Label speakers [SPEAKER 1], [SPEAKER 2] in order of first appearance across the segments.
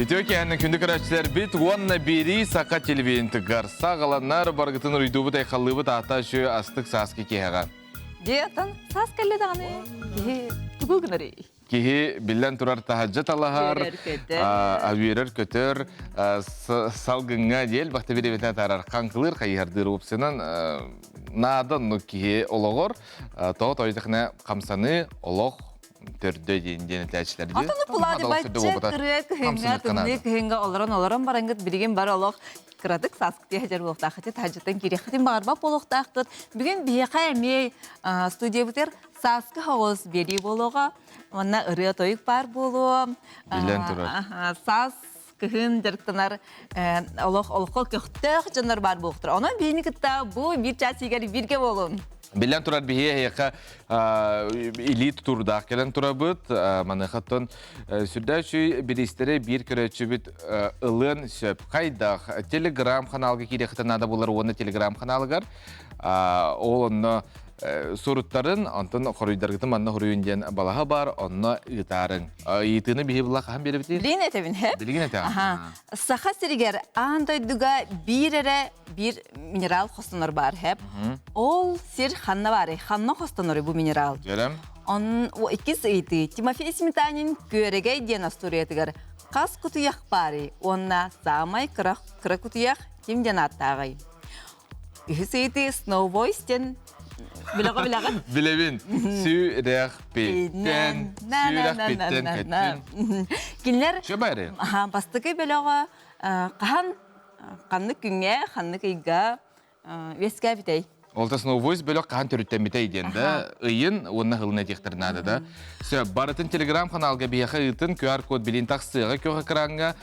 [SPEAKER 1] Үтүө киэһэнэн күндү көрөөччүлэрбит уонна биэрии саха телевидениетыгар саҕаланар баргытын уруйдуубут айхаллыыбыт аата үчү астык сааскы киэһэҕэ.
[SPEAKER 2] Дьэ, оттон саас кэллэ даҕаны киһи тугу гынарый?
[SPEAKER 1] Киһи биллэн турар таһырдьа талаһар, үөрэр-көтөр, салгыҥҥа диэл бахта бириэмэтин атаарар хаҥкылыыр хайыһардыыр уопсайынан наада оннук киһи олоҕор тоҕо тойдахына хамсаныы олох төрдө диэн диэн этээччилэр дии.
[SPEAKER 2] Атын пулаады бачча кырыа кыһыҥҥа тымныы кыһыҥҥа олорон олорон бараҥҥыт билигин бар олох кыратык сааскы тиэһэ буолуохтааххыт таһдьыттан киириэххитин баҕарбат буолуохтааххыт. Бүгүн биһиэхэ эмиэ студиябытыгар сааскы хоҕус биэрии буолуоҕа. Уонна ырыа-тойук баар буолуо.
[SPEAKER 1] Билэн турар.
[SPEAKER 2] Саас кыһын дьарыктанар олох олоххо көхтөөх дьоннор баар буолуохтара. Онон биһини кытта бу биир чаас иһигэр бииргэ буолун.
[SPEAKER 1] Биллэн турар биһи эһиэхэ илии тутуурдаах кэлэн турабыт. Маныхаттан сүрдээх үчүгэй бириистэри биир көрөөччүбүт ылыан сөп. Хайдах телеграм-ханаалга киириэххитин наада буолар уонна телеграм-ханаалыгар ол онно суруттарын, онтон хоруйдаргытын манна хоруйун диэн балаһа бар, онно ыытаарыҥ. Ыйытыыны биһи була хаһан биэрэбитий?
[SPEAKER 2] Билигин этэбин, хэ?
[SPEAKER 1] Билигин этэҕин.
[SPEAKER 2] Аха. Саха сиригэр аан дойдуга биир эрэ биир минерал хостонор баар, хэп. Ол сир ханна баарый? Ханна хостонорый бу минерал?
[SPEAKER 1] Дьэрем.
[SPEAKER 2] Он иккис ыйытыы. Тимофей Сметанин Күөрэгэй диэн остуоруйатыгар хас кутуйах баарый? Уонна саамай кыра, кыра кутуйах ким диэн ааттааҕый? Үһүс ыйытыы Snow Voice диэн билэҕэ билэҕин?
[SPEAKER 1] Билэбин. Сүрэхпиттэн, сүрэхпиттэн көттүн.
[SPEAKER 2] Кинилэр
[SPEAKER 1] Чөбәрі.
[SPEAKER 2] бастакы бөлөҕө хаһан ханнык күҥҥэ, ханнык ыйга үөскээбитэй?
[SPEAKER 1] Ол та Snow Voice бөлөх хаһан төрүттэммитэй диэн да ыйын уонна хылын этиэхтэр наада да. Сөп, барытын телеграм-каналга биһиэхэ ыытын QR-код билин тахсыаҕа күөх экраҥҥа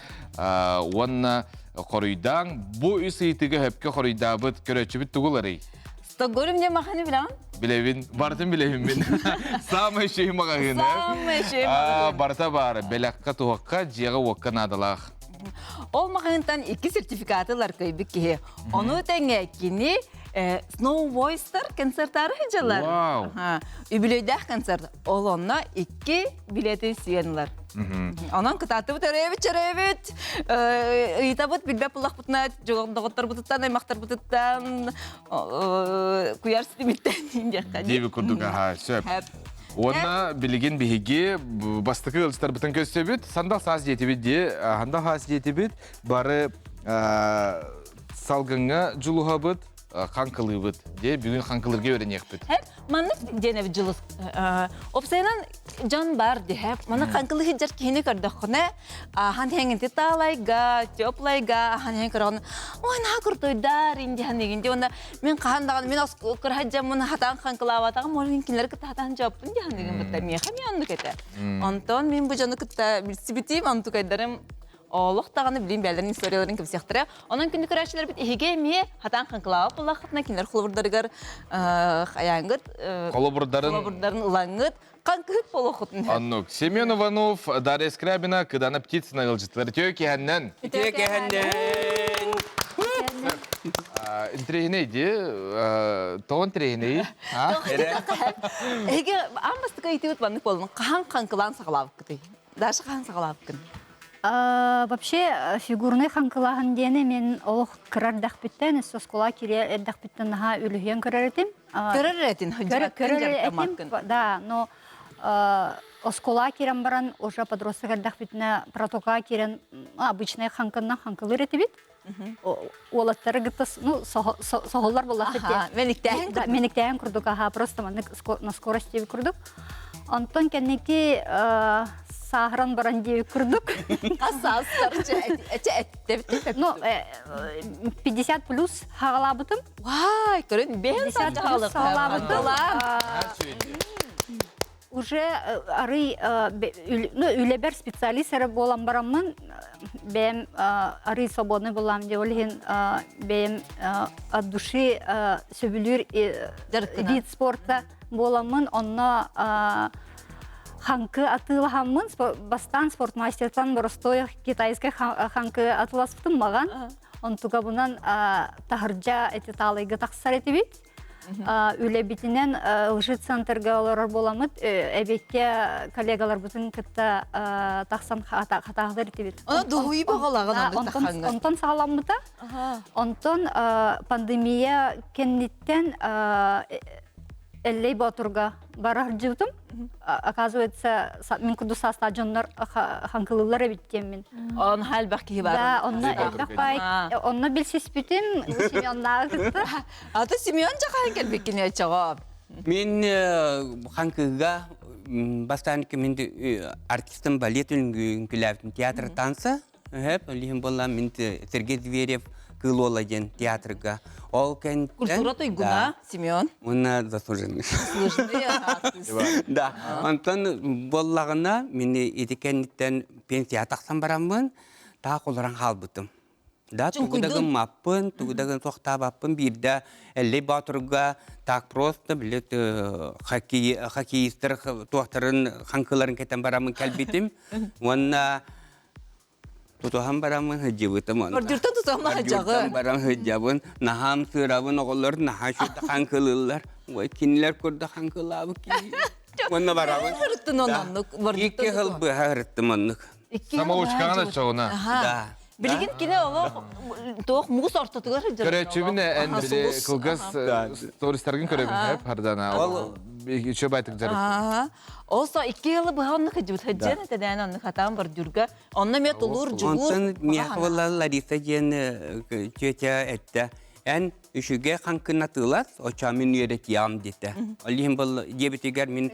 [SPEAKER 1] уонна хоруйдааҥ. Бу үс ыйытыыга хөпкө хоруйдаабыт көрөөччүбүт тугуларый?
[SPEAKER 2] Стокгольм диэн маханы билэҕин?
[SPEAKER 1] Билэбин. Барытын билэбин мин. Самый үчүгэй маҕаһыын.
[SPEAKER 2] Самый үчүгэй маҕаһыын.
[SPEAKER 1] Барыта баар. Бэлэххэ, туһахха, дьиэҕэ-уокка наадалаах.
[SPEAKER 2] Ол маҕаһыынтан икки сертификаты ылар кыайбыт киһи. Ону тэҥэ кини Snow Voice-тар концертары сылдьаллар.
[SPEAKER 1] Вау!
[SPEAKER 2] Үбүлүөйдээх концерт. Ол онно икки билети сиэн ылар. Онон кытааттыбыт өрөөбүт чөрөөбүт ыйытабыт билбэт буллахпытына доҕотторбутуттан аймахтарбытыттан куйар ситимиттэн диэххэ
[SPEAKER 1] Диэби курдук аха сөп. Уонна билигин биһиги бастакы ыалдьыттарбытын көрсөбүт. Сандал саас диэтибит дии. Сандал саас диэтибит. Бары салгыҥҥа дьулуһабыт, хаҥкылыыбыт. Дии бүгүн хаҥкылырга үөрэниэхпит.
[SPEAKER 2] Маннык диэн эбит дьылыс. Опсайынан дьон бар диһэп. Маны хаҥкылы сылдьар киһини көрдөххүнэ, ахан хеңинти таалайга, теплайга, ахан хең көрөҕүн, ой, наһаа куртуйдар, индихан игин ди. Онна мен хаһан даҕаны мен кырһаджаммын хатаан хаҥкылаабатаҕым, ол иһин кинилэри кытта хатаан жаппын дихан игин бытта миэхэ ми оннук этэ. Онтон мин бу дьону кытта билсибитим, онтукайдарым Олох даҕаны билин бэйэлэрин историяларын кэпсиэхтэрэ. Онон күндү көрөөччүлэрбит эһиги эмиэ хатаан хаҥкылаабат буоллаххытына кинилэр холобурдарыгар хайаангыт
[SPEAKER 1] холобурдарын
[SPEAKER 2] холобурдарын ылаҥҥыт хаҥкыһыт буолуоххутун
[SPEAKER 1] Оннук. Семен Иванов, Дарья Скрябина, Кыдана Птицына ыалдьыттар. Үтүө киһэннэн!
[SPEAKER 3] Үтүө киһэннэн!
[SPEAKER 1] Интириэһинэй дии. Тоҕо интириэһинэй?
[SPEAKER 2] Эһиги аан бастакы ыйытыыбыт маннык буоллун. Хаһан хаҥкылаан саҕалаабыккытый? Даша хаһан саҕалаабыккын?
[SPEAKER 4] Вообще фигурнай хаҥкылааһын диэни мен олох кыра эрдэхпиттэн, оскуола киирэ эрдэхпиттэн наһаа үлүһүйэн көрөр этим.
[SPEAKER 2] Көрөр этин,
[SPEAKER 4] көрөр этим, да, но оскуола киирэн баран уже подросток эрдэхпитинэ протоколга киирэн обычный хаҥкыннан хаҥкылыыр этибит. Уолаттары кытта ну соһоллор буоллахпыт
[SPEAKER 2] Мэниктээһин
[SPEAKER 4] курдук. Мэниктээһин курдук, аха, просто маннык на скорость диэбит курдук. Онтон кэнники сааһыран баран диэбит курдук.
[SPEAKER 2] Хас саастар эттэбит?
[SPEAKER 4] Ну, 50 плюс хаҕалаабытым.
[SPEAKER 2] Вай, көрөн бэһин
[SPEAKER 4] саҕалаабытым. Уже арый ну, үлэбэр специалист эрэ буолан бараммын бэйэм арый свободный буллам диye ол иһин бэйэм от души сөбүлүүр вид спорта буоламмын онно хаҥкы атыылаһаммын бастаан спортмастертан боростуой китайскай хаҥкы атыыласпытым маҕан онтугабынан таһырдьа эти таалайга тахсар этибит. Үлэбитинэн лжи-центрга олорор буоламмыт, эбиэккэ коллегаларбытын кытта тахсан хатааһылар этибит.
[SPEAKER 2] Ону дуһуй баҕалаҕын оннук таххаҥҥын.
[SPEAKER 4] Онтон саҕаламмыта. Онтон пандемия кэнниттэн Эллэй Боотурга бара сылдьыбытым. Оказывается, мин курдук саастаах дьоннор хаҥкылыыллар эбит диэммин.
[SPEAKER 2] Онно элбэх киһи бар.
[SPEAKER 4] Да, онно элбэх баай. Онно билсиспитим Семеннааҕы кытта.
[SPEAKER 2] Аты Семен жахаан кэлбиккин очоҕо.
[SPEAKER 3] Мин хаҥкыга бастаан мин артистым балет үҥкүлээбитим театр танца. Өһөп, олиһин буолла мин Сергей Зверев Кыыл Уола диэн театрга. Ол кэнтэн...
[SPEAKER 2] Культура туйгуна, Семен.
[SPEAKER 3] Уонна заслуженный.
[SPEAKER 2] Заслуженный артист.
[SPEAKER 3] Да. Онтон буоллаҕына, мин ити кэнниттэн пенсия тахсан бараммын, таах олорон хаалбытым. Да, тугу да гыммаппын, тугу да тохтаабаппын биирдэ Эллэй Боотурга так просто, били хоккеистар туохтарын хаҥкыларын кэтэн бараммын кэлбитим. Уонна тутуһан бараммын сылдьыбытым онно.
[SPEAKER 2] Бордюртан тутуһан
[SPEAKER 3] Бордюртан баран сылдьабын. Наһаам сыырабын оҕолор наһаа үчүгэй хаҥкылыыллар. Ой, кинилэр курдук хаҥкылаабыт киһи. Уонна барабын.
[SPEAKER 2] Ырыттын оннук.
[SPEAKER 3] Икки сыл быһа ырыттым оннук.
[SPEAKER 1] Самоучкаҕын оччоҕуна.
[SPEAKER 3] Да.
[SPEAKER 2] Билигин кини олох туох муус ортотугар сылдьар.
[SPEAKER 1] Көрөөччүбүн эн били кылгас стористаргын көрөбүн хөп хардана.
[SPEAKER 3] Ол
[SPEAKER 1] үчү байтык жарык.
[SPEAKER 2] Ол со икки жылы быһа оннук сылдьыбыт сылдьан этэдээн оннук хатаан бордюрга. Онно эмиэ тулуур, дьулуур.
[SPEAKER 3] Онтон миэхэ буолла Лариса диэн тетя этте. Эн үчүгэй хаҥкын атыылас, оччоҕо мин үөрэтиэҕим диэтэ. Ол иһин был диэбитигэр мин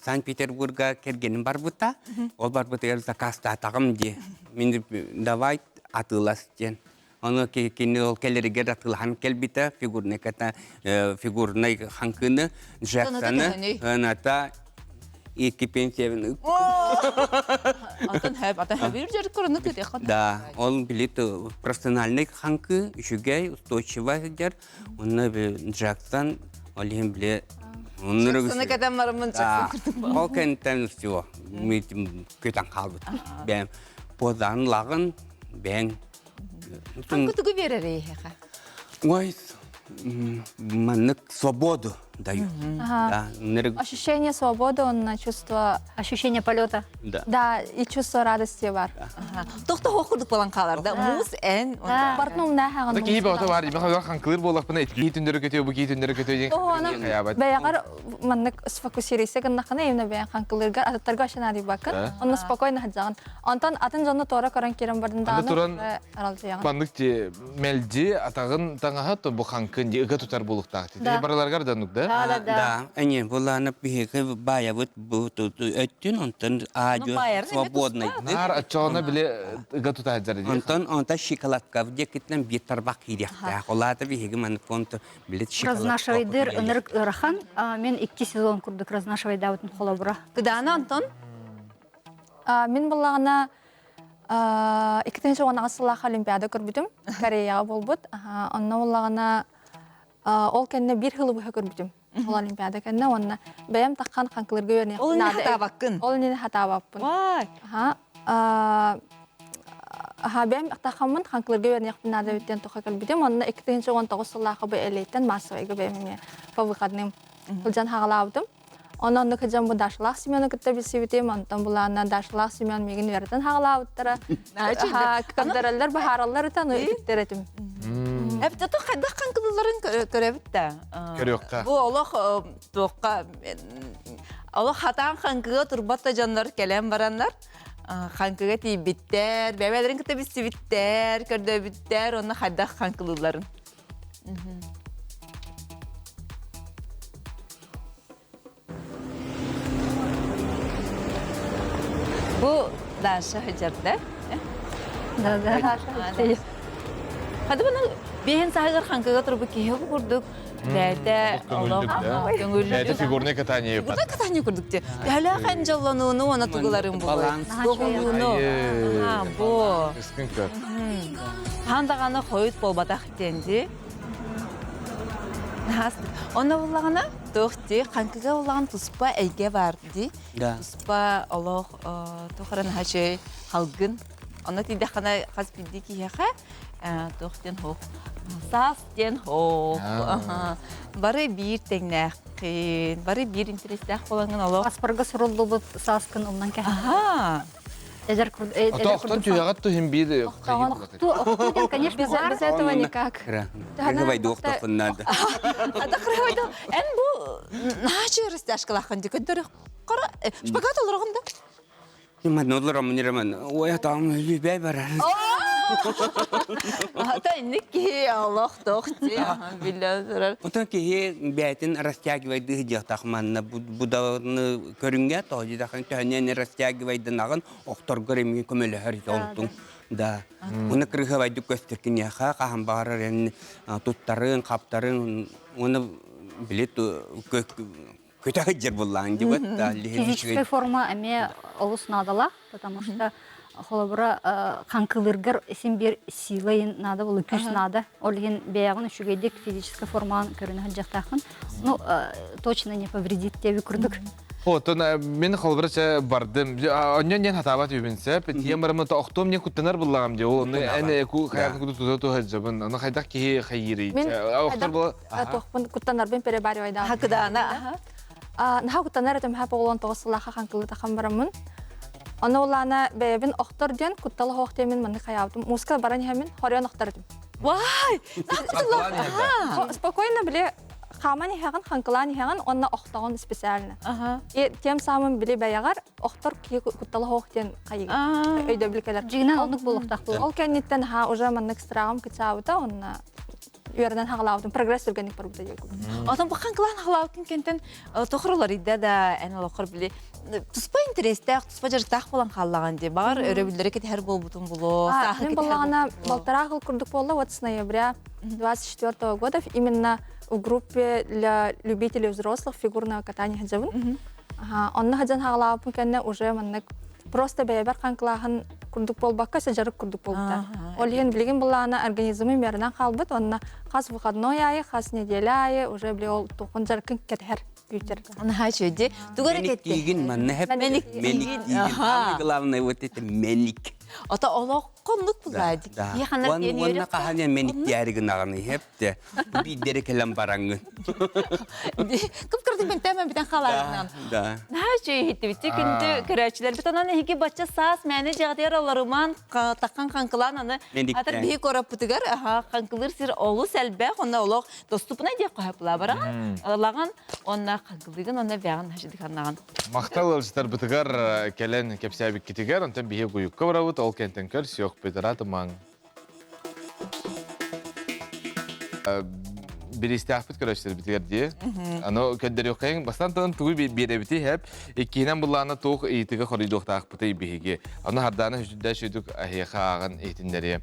[SPEAKER 3] Санкт-Петербурга кэргэним барбыта. Ол барбытыгар заказтаатаҕым дии. Мин давай атыылас диэн. Ону кини ол кэлэригэр атыылаһан кэлбитэ фигурный ката фигурный хаҥкыны Джексоны ната икки пенсиябын
[SPEAKER 2] Атын хэп, атын хэбир жер көрүнү күтеххин.
[SPEAKER 3] Да, ол билит профессиональный хаҥкы үчүгэй, устойчивый сылдьар. Онно Джексон ол иһин биле
[SPEAKER 2] Джексоны кэтэн бараммын Джексон курдук
[SPEAKER 3] Ол кэнтэн всего көтөн хаалбыт. Бэм позан лагын бэң
[SPEAKER 2] Хаҥкы тугу биэрэр эйиэхэ?
[SPEAKER 3] Ой, маннык свободу даю. Да,
[SPEAKER 5] Ощущение свободы, он на чувство...
[SPEAKER 4] Ощущение полета.
[SPEAKER 3] Да.
[SPEAKER 5] Да, и чувство радости бар.
[SPEAKER 2] Тохто курдук болан хаалар да. Муус эн.
[SPEAKER 5] Бартнум нахаган.
[SPEAKER 1] Ата киһи баҕата бар, имэ хаҥкылыр буоллахпына икки түндөрө көтүө, бу кии түндөрө көтүө диэн
[SPEAKER 5] Оһону бэйэҕэр маннык сфокусируйся гыннахына именно бэйэҥ хаҥкылыыргар атыттарга вообще наадыйбаккын. Онно спокойно сылдьаҕын. Онтон атын дьону туора көрөн киирэн бардын
[SPEAKER 1] Аны
[SPEAKER 5] даҕаны
[SPEAKER 1] туран
[SPEAKER 5] аралдьыйаҕын.
[SPEAKER 1] маннык ти мэлдьи атаҕын таҥаһа то бу хаҥкын ди ыга тутар буолуктаах ти.
[SPEAKER 4] Да.
[SPEAKER 1] Барыларгар да оннук да?
[SPEAKER 4] Да, да, да.
[SPEAKER 3] Да, эне буланы биһиги баайабыт бу өттүн онтон аадьу свободный.
[SPEAKER 1] Наар оччоҕуна били ыга тутаһыдьар дии.
[SPEAKER 3] Онтон онта шоколадка диэкиттэн биир тарбах киириэхтээх. Олаата биһиги маннык фонт билет шоколадка.
[SPEAKER 4] Разнашивайдыр ынырык ыарахан. Мен икки сезон курдук разнашивайдаабытын холобура.
[SPEAKER 2] Кыдаана Антон?
[SPEAKER 5] Мин буллаҕына 2018 сыллаах Олимпиада көрбүтүм. Кореяҕа буолбут. Онно буллаҕына ол кэннэ биир сылы быһа көрбүтүм. Ол Олимпиада кэннэ уонна бэйэм таххан хаҥкылырга үөрэниэхпин
[SPEAKER 2] Ол иннинэ хатаабаккын?
[SPEAKER 5] Ол иннинэ хатаабаппын. Аха бэйэм таххаммын хаҥкылырга үөрэниэхпин наада эбит диэн тоха кэлбитим. Онно 2019 сыллаахха бу Элейтэн массовайга бэйэм эмиэ по выходным сылдьан хаҕалаабытым. Онон оннук сылдьан бу Дашалаах Семены кытта билсибитим, онтон булаанна Дашалаах Семен миигин үөрэтэн хаҕалаабыттара. Көрдөрөллөр, баһаараллар ытан үтүктэр этим.
[SPEAKER 2] Эбитэ то хайдах хаҥкылыларын көрөбүт да.
[SPEAKER 1] Көрүөххэ.
[SPEAKER 2] Бу олох туохха олох хатаан хаҥкыга турбат да дьоннор кэлэн бараннар хаҥкыга тиийбиттэр, бэбэлэрин кытта билсибиттэр, көрдөбүттэр, онно хайдах хаҥкылыылларын. Бу Даша сылдьарда.
[SPEAKER 4] Да, да.
[SPEAKER 2] Даша. Хады бұны бейін сағығыр ханкыға тұрбы киһи курдук бәйте олох көңүллүк.
[SPEAKER 1] Бәйте фигурное катание.
[SPEAKER 2] Фигурное катание курдук те. Бәле хан жолланууну она тугуларын бу. Дохуйуну. Бу.
[SPEAKER 1] Искинка.
[SPEAKER 2] Хаан даҕаны хойут буолбатах диэн дии. Онно буллаҕына туох дии хаҥкыга буллаҕын туспа эйгэ баар дии. Туспа олох туох эрэ наһаа үчүгэй халгын. Онно тиийдэххинэ хас биирдии киһиэхэ туох диэн суох. Саас диэн хоп. Бары биир тэҥнээххин, бары биир интэриэстээх буолаҥҥын олох.
[SPEAKER 4] Паспорга суруллубут сааскын умнан кэһэн. Эдэр
[SPEAKER 1] А то охтон түһэҕит туһин биир
[SPEAKER 4] Охту диэн, конечно,
[SPEAKER 5] Без, без этого никак.
[SPEAKER 3] Кыргыбайды охтоххун надо.
[SPEAKER 2] Ата кыргыбайды. Эн бу наачы растяжкалааххын ди көддөрү кара шпагат олорогун да?
[SPEAKER 3] Мен олором нирэмэн. Ой, там любэй барар.
[SPEAKER 2] Ата инник киһи олох тох ти биллэ турар.
[SPEAKER 3] Онтон киһи бэйэтин растягивайды диэхтах манна буданы көрүҥҥэ тоһдьудахан төһөнөн растягивайдынаҕын охторгор эмиэ көмөлөһөр онтуҥ да уна кырыһабайдык көстөр киниэхэ хаһан баҕарар эн туттарын хаптарын уна били көтө сылдьар буллаан дибат да
[SPEAKER 4] Физическая форма эмиэ олус наадалаах, потому что холобура хаҥкылыыргар син биир сила наада буолу күүс наада. Ол иһин бэйэҕин үчүгэйдик физическая формаҕын көрүнэ сылдьыахтааххын. Ну, точно не повредит диэби курдук.
[SPEAKER 1] Отон мин холобура чэ бардым. Онньон диэн хатаабат үбүн сөп. Тиийэн бараммын охтуом диэн куттанар буллаҕым дии. Ол ону эн ку хайатын куту тута туһаджабын. Аны хайдах киһи хайыырый?
[SPEAKER 5] Мин
[SPEAKER 1] Охтор була
[SPEAKER 5] туохпун куттанарбын перебаривайдаах.
[SPEAKER 2] Хакыдаана.
[SPEAKER 5] Наһаа куттанар этим хап оҕолон тоҕус сыллаахха хаҥкылы тахан бараммын. Ону улаана бэйэбин охтор диэн куттал оһох диэмин маннык хайаабытым. Мууска баран иһэммин хоройон охтор этим.
[SPEAKER 2] Вай!
[SPEAKER 5] Спокойно били хааман иһэҕин, хаҥкылаан иһэҕин уонна охтоҕун специально. И тем самым били бэйэҕэр охтор киһи куттала оһох диэн хайыгын өйдөбүл кэлэр.
[SPEAKER 4] Дьиҥинэн оннук буолуохтаах буолуо.
[SPEAKER 5] Ол кэнниттэн ха уже маннык страҕым кычаабыта онно үөрэнэн хаҕалаабытым прогресс түргэнник барбыта диэн курдук.
[SPEAKER 2] Отон бу хаҥкылаан хаҕалаабытын кэнтэн тохролор идэ да эн олоххор били туспа интэриэстээх, туспа дьарыктаах буолан хааллаҕын дии. Баҕар өрөбүллэри кэтэһэр буолбутун булуо, сааһы
[SPEAKER 5] Мин
[SPEAKER 2] кэтэһэр
[SPEAKER 5] буоллаҕына
[SPEAKER 2] буолбутун булуо.
[SPEAKER 5] балтараа сыл курдук буолла, вот с ноября 24 года именно в группе для любителей взрослых фигурного катания сылдьабын. Онно сылдьан хаҕалаабыппын кэннэ уже маннык просто бэйэбэр хаҥкылааһын курдук буолбакка сыдьарык курдук буолбута. Ол иһин билигин былаана организмым үөрэнэн хаалбыт, онно хас выходной аайы, хас неделя аайы уже били ол туохун дьарыккын кэтэһэр күүтэр.
[SPEAKER 2] Наһаа үчүгэй. Тугу эрэ
[SPEAKER 3] Меник тиигин манна хэп.
[SPEAKER 2] Меник
[SPEAKER 3] Меник тиигин. Самый главное вот это меник.
[SPEAKER 2] Ото олох коннук
[SPEAKER 3] Да,
[SPEAKER 2] булаа.
[SPEAKER 3] да.
[SPEAKER 2] Киһи ханар
[SPEAKER 3] Уон
[SPEAKER 2] диэн
[SPEAKER 3] уонна
[SPEAKER 2] үөрэх.
[SPEAKER 3] хаһан меник тиэри гынаҕыный хэпте. Биирдэрэ кэлэн бараҥҥын.
[SPEAKER 2] Кып-кырдык бэнтээмэн бүтэн хаалаарынан.
[SPEAKER 3] Да.
[SPEAKER 2] Наһаа үчүгэй иһиттибит. Күндү көрөөччүлэрбит онон эһиги бачча саас мээнэ дьиэҕитигэр олоруман таххан хаҥкылаан аны атар биһи куораппытыгар хаҥкылыыр сир олус элбэх онно олох доступнай диэх хоһоппулаа бараҕын ылаҕын онно хаҥкылыыгын онно бэҕин хашидыханнаҕын
[SPEAKER 1] Махтал ыалдьыттарбытыгар кэлэн кэпсээбиккитигэр, онтон биһи куйукка барабыт, ол кэнтэн көрсүөхпүт, ыраатымаҥ. Бириистээхпит көрөччүлэрбитигэр дии. Аны көрдөрүөххэйиҥ, бастаан тылын тугу биэрэбитий хэп, иккиһинэн былаана туох ыйытыга хоруйдуохтаахпытый биһиги. Аны хардаана сүрдээх сүдүк аһиэхэ ааҕан иһитиннэриэ.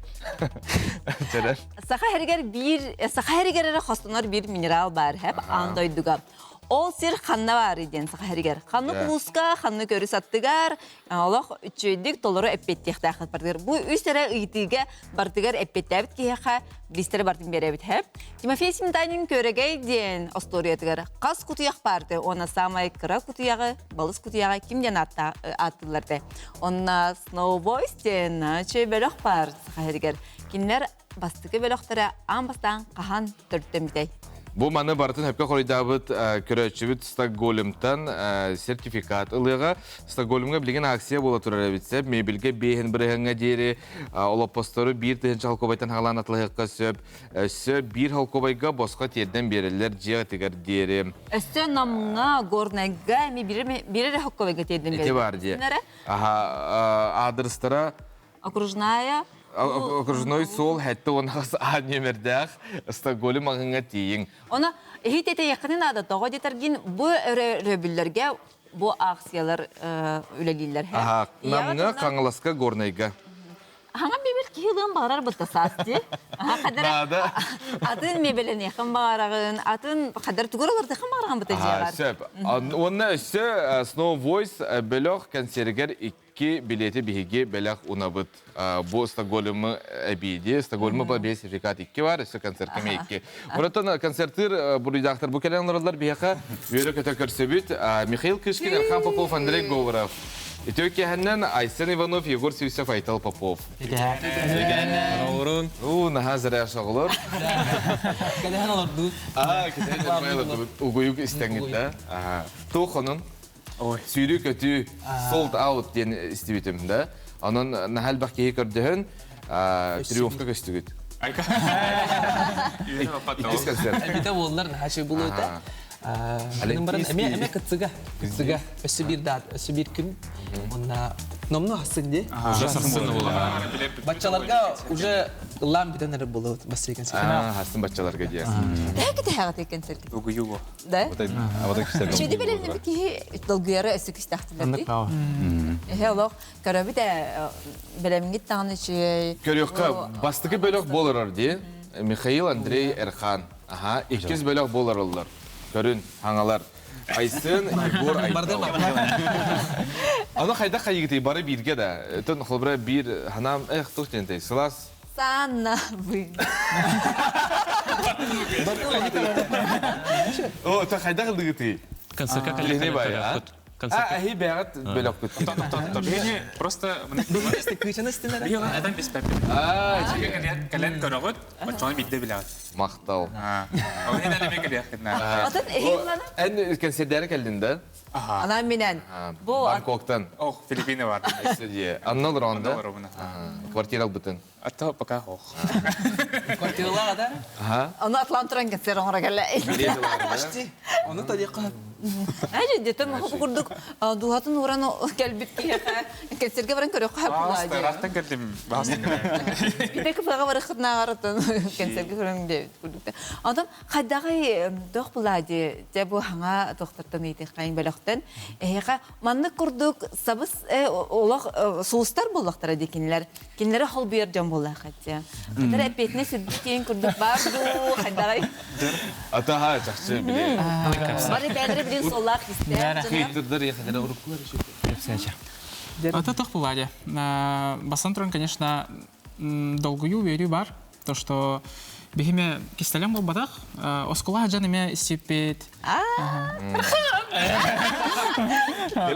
[SPEAKER 1] Чэрэн.
[SPEAKER 2] Саха һиригэр биир саха һиригэр эрэ хостонор биир минерал баар хэп аан дойдуга. Ол сир ханна баарый диэн саха һиригэр. Ханнык улууска, ханнык өрүс аттыгар, олох үчүгэйдик толору эппиэттиэхтээх бардыгар. Бу үс эрэ ыйытыыга бардыгар эппиэттээбит киһиэхэ биистэрэ бартын биэрэбит һэ. Тимофей Сметанин Көрөгөй диэн остуоруйатыгар хас кутуйах баарты уонна саамай кыра кутуйаҕы, балыс кутуйаҕы ким диэн ааттыыллар тэ. Онно Snow Boys диэн үчүгэй бөлөх баар саха сиригэр. Кинилэр бастакы бөлөхтөрө аан бастаан хаһан төрүттэммитэй?
[SPEAKER 1] Бу маны барытын сөпкө хоруйдаабыт көрөөччүбүт Стокгольмтан сертификат ылыаҕа. Стокгольмҥа билигин акция буола турар эбит сөп. Мебельгэ биэһин бырыһыаҥҥа диэри олоппостору 1000 холкуобайтан хаалаан атылаһыахха сөп. Өссө биир холкуобайга босхо тиэрдэн биэрэллэр дьиэ диэри.
[SPEAKER 2] Өссө Намҥа, Горнайга эми биир эрэ холкуобайга тиэрдэн
[SPEAKER 1] Ити бар дии. Аха, аадырыстара
[SPEAKER 2] Окружная.
[SPEAKER 1] Окружной суол хэтте уонахас аа нүөмэрдээх Стокгольм маҕыҥҥа тиийиҥ.
[SPEAKER 2] Оны иһит этэ наада тоҕо диэтэргин бу өрөбүллэргэ бу акциялар үлэлииллэр.
[SPEAKER 1] Аха, Намҥа, Хаҥаласка, Горнайга.
[SPEAKER 2] Хаҥа мебель киһи ылыан баҕарар бытта саас дии.
[SPEAKER 1] Наада.
[SPEAKER 2] Атын мебелениэхин баҕараҕын, атын хадar тугур олордохын баҕараҕын быта дьиэҕэр.
[SPEAKER 1] Сөп. Уонна өссө Snow Voice бөлөх концергер икки билети биһиги бэлэх унабыт. Бу Стокгольмы эбииди. Стокгольмы по бес сертификат икки бар, өссө концертка ме икки. Мураттан концерттыр буруйдаахтар бу кэлэн олороллор биһиэхэ үөрэ көтө көрсөбүт. Михаил Кышкин, Эрхан Попов, Андрей Говоров. Үтүө киэһэннэн Айсен Иванов, Егор Сивцев, Айтал Попов.
[SPEAKER 6] Оҕурун.
[SPEAKER 1] Уу, наһаа зря шоҕолор.
[SPEAKER 6] Кэдэһэн олордуу.
[SPEAKER 1] Аа, кэдэһэн олордубут. Угуйук истэҥҥит да. Туох хонун? Сүүрүү көтүү sold out диэн истибитим да. Онон наһаа элбэх киһи көрдөһөн триумфка көстүгүт. Иккис концерт.
[SPEAKER 6] Эбитэ буоллар наһаа үчүгэй буолуо этэ. Баран эмиэ эмиэ кытсыга кытсыга өссө биир даат өссө биир күн уонна номну хассын дии
[SPEAKER 7] уже сарсын буолар
[SPEAKER 6] баччаларга уже ыллаан бүтэн эрэ буолуот бассейн
[SPEAKER 1] хассын баччаларга диэ
[SPEAKER 2] Тэһэ кэтэһэҕит концерт
[SPEAKER 7] угуйуго
[SPEAKER 2] да Чүдү билэллэби киһи долгуйара өссө күстэхтилэр Эһэ олох көрөбүт ээ бэлэмҥит даҕаны үчүгэй
[SPEAKER 1] Көрүөххэ бастакы бөлөх буоларар дии Михаил Андрей Эрхан Аха, иккис бөлөх буоларыллар. Көрүн, хаҥалар. Айсын, Егор, Айтал. Аны хайдах хайыгытый бары бииргэ да. Өтөн холбура биир ханаам эх тух диэнтэй сылаас.
[SPEAKER 2] Санна вы.
[SPEAKER 1] О, то хайдах ылдыгытый?
[SPEAKER 7] Концертка
[SPEAKER 1] Кэлиһини бай, а?
[SPEAKER 7] Концертка.
[SPEAKER 1] А, эһи бэҕэт бөлөхпүт.
[SPEAKER 7] Биһини просто
[SPEAKER 6] Кыычаны истинэр.
[SPEAKER 7] Биһи этэн биспэппит. Кэлэн көрөҕүт, оччоҕо биирдэ билэҕит.
[SPEAKER 1] Махтал.
[SPEAKER 7] Ол иһин элеме кэлиэххин
[SPEAKER 2] Отон эһиилана?
[SPEAKER 1] Эн кэнсиэрдээри кэллин да?
[SPEAKER 2] Ана минэн. Бу
[SPEAKER 1] Бангкоктан.
[SPEAKER 7] Ох, Филиппины бар.
[SPEAKER 1] Анна олороонда. Квартира албытын.
[SPEAKER 7] Атта пока хох.
[SPEAKER 6] Квартиралаах да?
[SPEAKER 1] Аха.
[SPEAKER 2] Ону атлан туран кэнсиэр оҥоро кэллэ.
[SPEAKER 6] Почти. Ону тадиэххэ.
[SPEAKER 2] Аже детем бу курдук дууһатын ууран кэлбит киһиэхэ кэнсиэргэ баран көрүөххэ
[SPEAKER 7] Баҕаста рахтан кэлдим. Баҕаста кэлдим.
[SPEAKER 2] Бите кыфаҕа барыхытнааҕарытын кэнсиэргэ көрөҥ диэбит курдук. Онтон хайдаҕый туох булади дьэ бу хаҥа тохтортон ыйтыххайын бөлөхтөн эһиэхэ маннык курдук сабыс олох суустар буоллахтара дии кинилэр Кинилэри холбуйар дьон буоллаах этэ. Хатара эппиэтинэ сүрдүк киэҥ курдук баар дуу, хайдаҕай?
[SPEAKER 1] Атаха чахчы били.
[SPEAKER 2] Бары бэйэлэрэ билин суоллаах истээх дьоно.
[SPEAKER 1] Хейттердер яхадара уруккулар
[SPEAKER 6] Кэпсээчэ.
[SPEAKER 8] Это тох буладе. Бастан туран, конечно, долгую верю бар, то, что биһиме кистэлэҥ буолбатах, оскуола дьон эмиэ истиппит.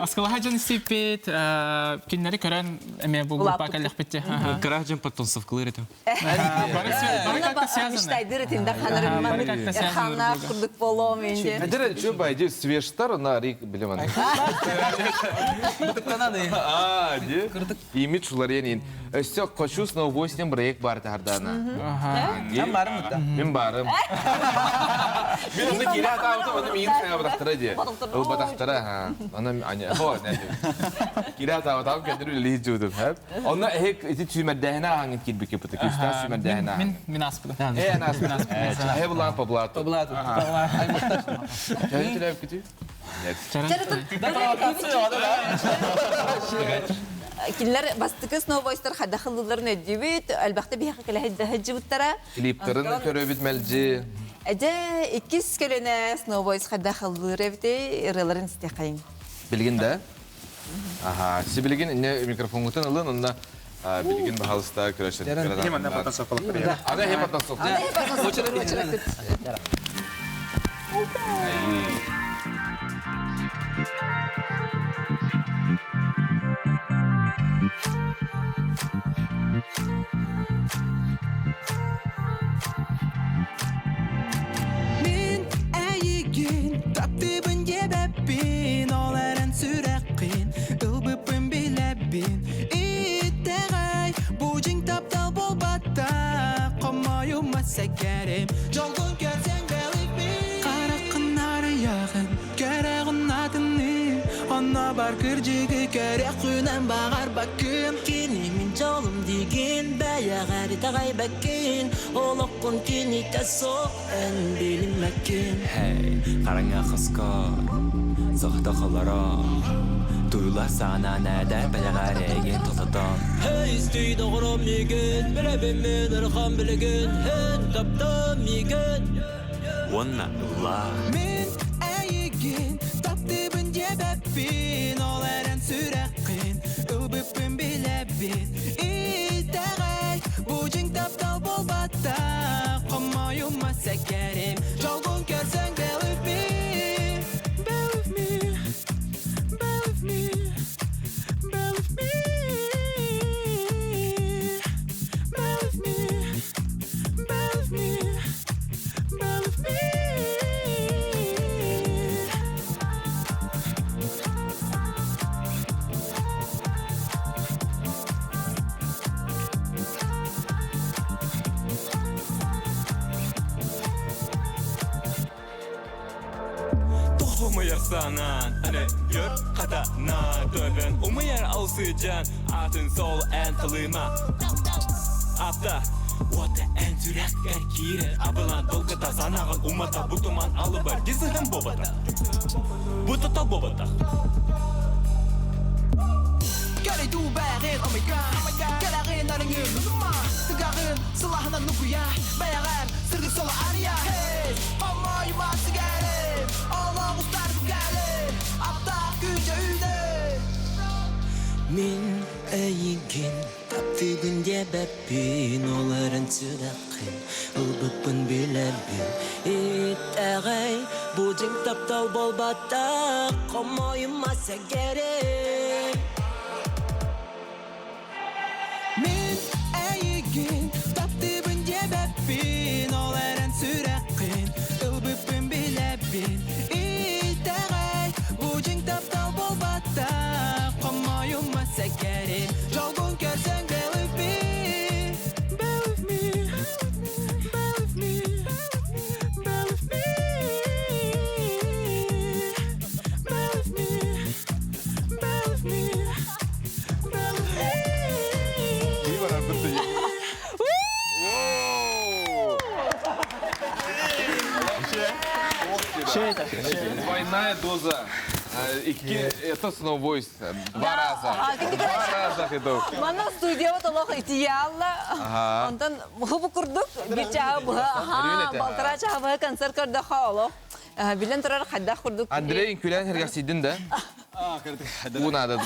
[SPEAKER 8] Оскуола дьон истиппит, кинилэри көрөн эмиэ бу группа кэллэхпит.
[SPEAKER 9] Кыра дьон подтонцовкалыыр этим.
[SPEAKER 8] Бары как-то связаны.
[SPEAKER 2] Мечтайдыр этим да ханарым хана курдук болом инде.
[SPEAKER 1] Эдер чё байди свештар на рик билеман. А, де? Имидж уларенин. Өссө хочу сноубойстен проект бар тахардана.
[SPEAKER 6] Мен барым mutta.
[SPEAKER 1] Мен барым. Мен оны кире атаабытым, аны миин хайабатахтара дии. Ылбатахтара, ха. Аны ани, хо, не. Кире атаабытам кендир үлэлии жуудум, ха. Онно эһик ити сүүмэрдээһинэ ааҥын киирбикке пыты. Күстээх сүүмэрдээһинэ.
[SPEAKER 8] Мин мин аспыта.
[SPEAKER 1] Э, эн аспыта. Эһэ булаан поблату.
[SPEAKER 6] Поблату.
[SPEAKER 1] Чэрин түлээбиккитий?
[SPEAKER 2] Кинилэр бастакы сноубойстар хайдах ыллыларын өйдүүбүт, элбэхтэ биһиэхэ кэлэһэдьибыттара.
[SPEAKER 1] Клиптарын көрөбүт мэлдьи.
[SPEAKER 2] Эдэ иккис көлөнө сноубойс хайдах ыллыыр эбитий, ырыаларын истиэххэйиҥ.
[SPEAKER 1] Билигин да? Аха, сибилигин инне микрофонгутун ылын, онна билигин баһалыста көрөшөр.
[SPEAKER 7] Манна потанцовкалар.
[SPEAKER 1] Ана хе потанцовка.
[SPEAKER 2] Ана хе потанцовка.
[SPEAKER 10] Мин эйигин таптыыбын диэбэппин, ол эрэн сүрэххин ылбыппын билэбин. Итэҕэй, бу дьиҥ таптал буолбатах, хомойума сэкэрим, дьолгун көрсөҥ believe me. Хараххын арыйаҕын, көрөҕүн атыны, онно бар кырдьыгы көрөххүнэн баҕарбаккын.
[SPEAKER 11] Кини мин дьолум диигин, бэйэҕэр итэҕэйбэккин, олоххун кинитэ суох эн билиммэккин.
[SPEAKER 9] Hey, хараҥа хоско, соҕотох олорон, туйла саанан эдэр бэлэҕэр эйигин тототон.
[SPEAKER 11] Hey, истий доҕорум миигин, билэбин мин ырхан билигин, эн таптаа миигин.
[SPEAKER 9] Уонна ыллаа.
[SPEAKER 10] Мин эйигин таптыыбын диэбэппин, ол эрэн сүрэххин ылбыппын билэбин. Итэҕэй, бу дьиҥ таптал буолбатах, хомойума сэкэрим, дьолгун көрсөҥ believe me, believe me, believe me.
[SPEAKER 9] Хомуйар санаан, аны өр хатана Төбөн умуйар алсыдьан, атын сол эн талыма Апта, уота эн сүрэхкэр киирэр Абылан долгута санаҕын умата Бу туман алыбар дисыһын буолбата Бу тотал буолбата
[SPEAKER 10] Кэрийдүү бэҕин, oh my god Кэрэҕин арыҥын Тыгаҕын сылаһынан нукуйа Бэйэҕэр сырдык соло арыйа Hey, хомойума сигарет Олох устар кэлин Аптаах күүнчэ үүнэ
[SPEAKER 11] Мин эйигин таптыыбын диэбэппин Олорон сүрэххин ылбыппын билэбин Итэҕэй бу дьиҥ таптал буолбатах Хомойума сэгэрим
[SPEAKER 10] Мин эйигин таптыыбын диэбэппин Ол эрэн сүрэххин ылбыппын билэбин Итэҕэй бу дьиҥ таптал буолбатах Хомойума сэгэрим Жолбун көрсөн believe me Believe me Believe me Believe me Believe me Believe me Believe me
[SPEAKER 1] Двойная доза. Икки, это Snow Voice. Два раза. Два раза хитов.
[SPEAKER 2] Манна студияба толох итиялла. Онтон хубу курдук бир чаһы быһа, аха, балтара чаһы быһа концерт көрдөхө олох. Билэн турар хайдах курдук.
[SPEAKER 1] Андрей күлэн хэргэхсийдин да? Уу надо.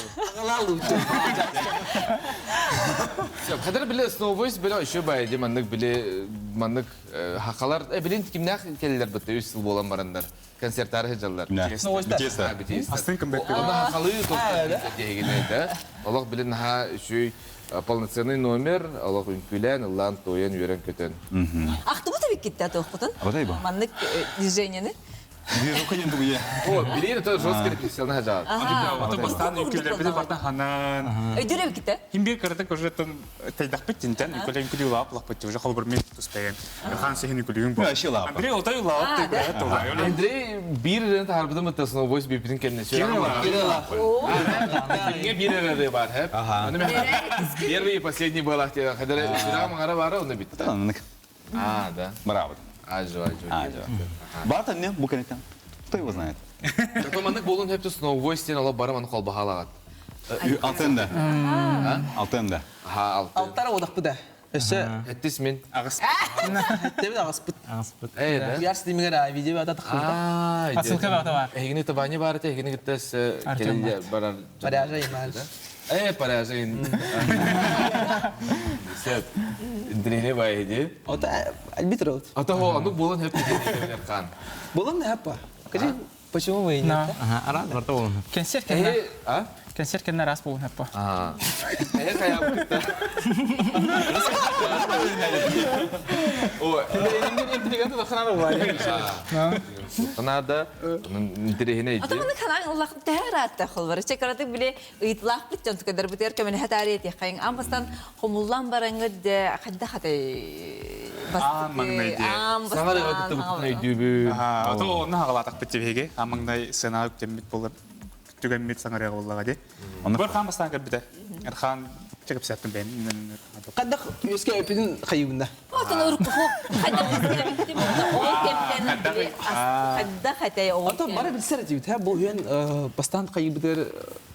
[SPEAKER 1] Хадыр биле Snow Voice биле еще бай маннык биле маннык хақалар билин кимнәх келлер битте үс сыл болан барандар концерттары хыжаллар.
[SPEAKER 7] Астын кымбек.
[SPEAKER 1] Оны хақалы тоқтар да. Олох билин ха үшүй полноценный номер, олох үнкүлән, ыллан, тойын, үйрен көтөн.
[SPEAKER 2] Ахтыбыт бит китте тоқпутун. Маннык движениени.
[SPEAKER 1] О, билин это жесткий репетиционный хажал.
[SPEAKER 7] Ото бастан үкүлер бите бартан ханан.
[SPEAKER 2] Өйдөрө бит
[SPEAKER 7] Химбир кырдык уже тон тайдахпыт тинтен үкүлер үкүлү лап лаппыт уже холбор мен туспеген. Хан сехин үкүлүгүн бу. Андрей олтай лап деп толай.
[SPEAKER 1] Андрей бир рент харбыды мытты Snow Voice бипитин кемне. Кимге бир ренде бар, хеп. Первый и последний был ахте. Хадыр сүрәм маңара бары, оны битти. А, да.
[SPEAKER 12] Браво.
[SPEAKER 1] Ажо, ажо.
[SPEAKER 12] Ажо. Бата не, бу кенеттен. Кто его знает?
[SPEAKER 1] Зато маннык болун хепти Snow Voice тен ала бары маны колбахалагат.
[SPEAKER 12] Алтында. Алтында.
[SPEAKER 1] Ха, алты.
[SPEAKER 6] Алтара одақ бұда. Өсі.
[SPEAKER 1] Әттіс мен.
[SPEAKER 7] Ағыс.
[SPEAKER 6] Әттебін ағыс бұт.
[SPEAKER 8] Ағыс бұт.
[SPEAKER 1] Э, да?
[SPEAKER 6] Ярс демегер видео ата тұқылды.
[SPEAKER 8] Асылка бағыта бар.
[SPEAKER 1] Эгини табани бар, эгини гиттес
[SPEAKER 8] Артем
[SPEAKER 1] барар.
[SPEAKER 6] Паряжа имал.
[SPEAKER 1] Э, паряжа ин. Сеп. Дрene бай иди.
[SPEAKER 6] Ота альбит роуд.
[SPEAKER 1] Ата хо, анук болун хеп дигени қан.
[SPEAKER 6] Болун не хапа. Скажи, почему мы нет?
[SPEAKER 9] Ага, арас барта болун.
[SPEAKER 8] Концерт кенне.
[SPEAKER 1] А?
[SPEAKER 8] Концерт кенне рас болун хаппа.
[SPEAKER 1] А. Э, кая букта. О,
[SPEAKER 6] Интриганты да ханара бар.
[SPEAKER 1] Надо, интересно
[SPEAKER 2] Ата маны канан улах тәһәрәттә хол бар. Чекараты биле ыйтлах биттен түкәдәр битер кемен хәтәри ти кайын амбастан хомуллан бараңы дә хадда хәтәй
[SPEAKER 7] Аан маҥнай диэ.
[SPEAKER 1] Саңар ыгытты бутун өйдүүбү.
[SPEAKER 7] Ото онно хагалаатах бит тебе Амаңнай сцена үктеммит болар түгэммит саңарыга боллага ди. Бар хан бастан кэлбите. Эрхан чыгып сәттим бен.
[SPEAKER 6] Қадақ өске өпінің қайыбында.
[SPEAKER 2] Отон урку хадда битти ол кемтен хадда хәтәй ол.
[SPEAKER 6] Ото бара билсер дейт, ха бу үйен бастан қайыбыдыр.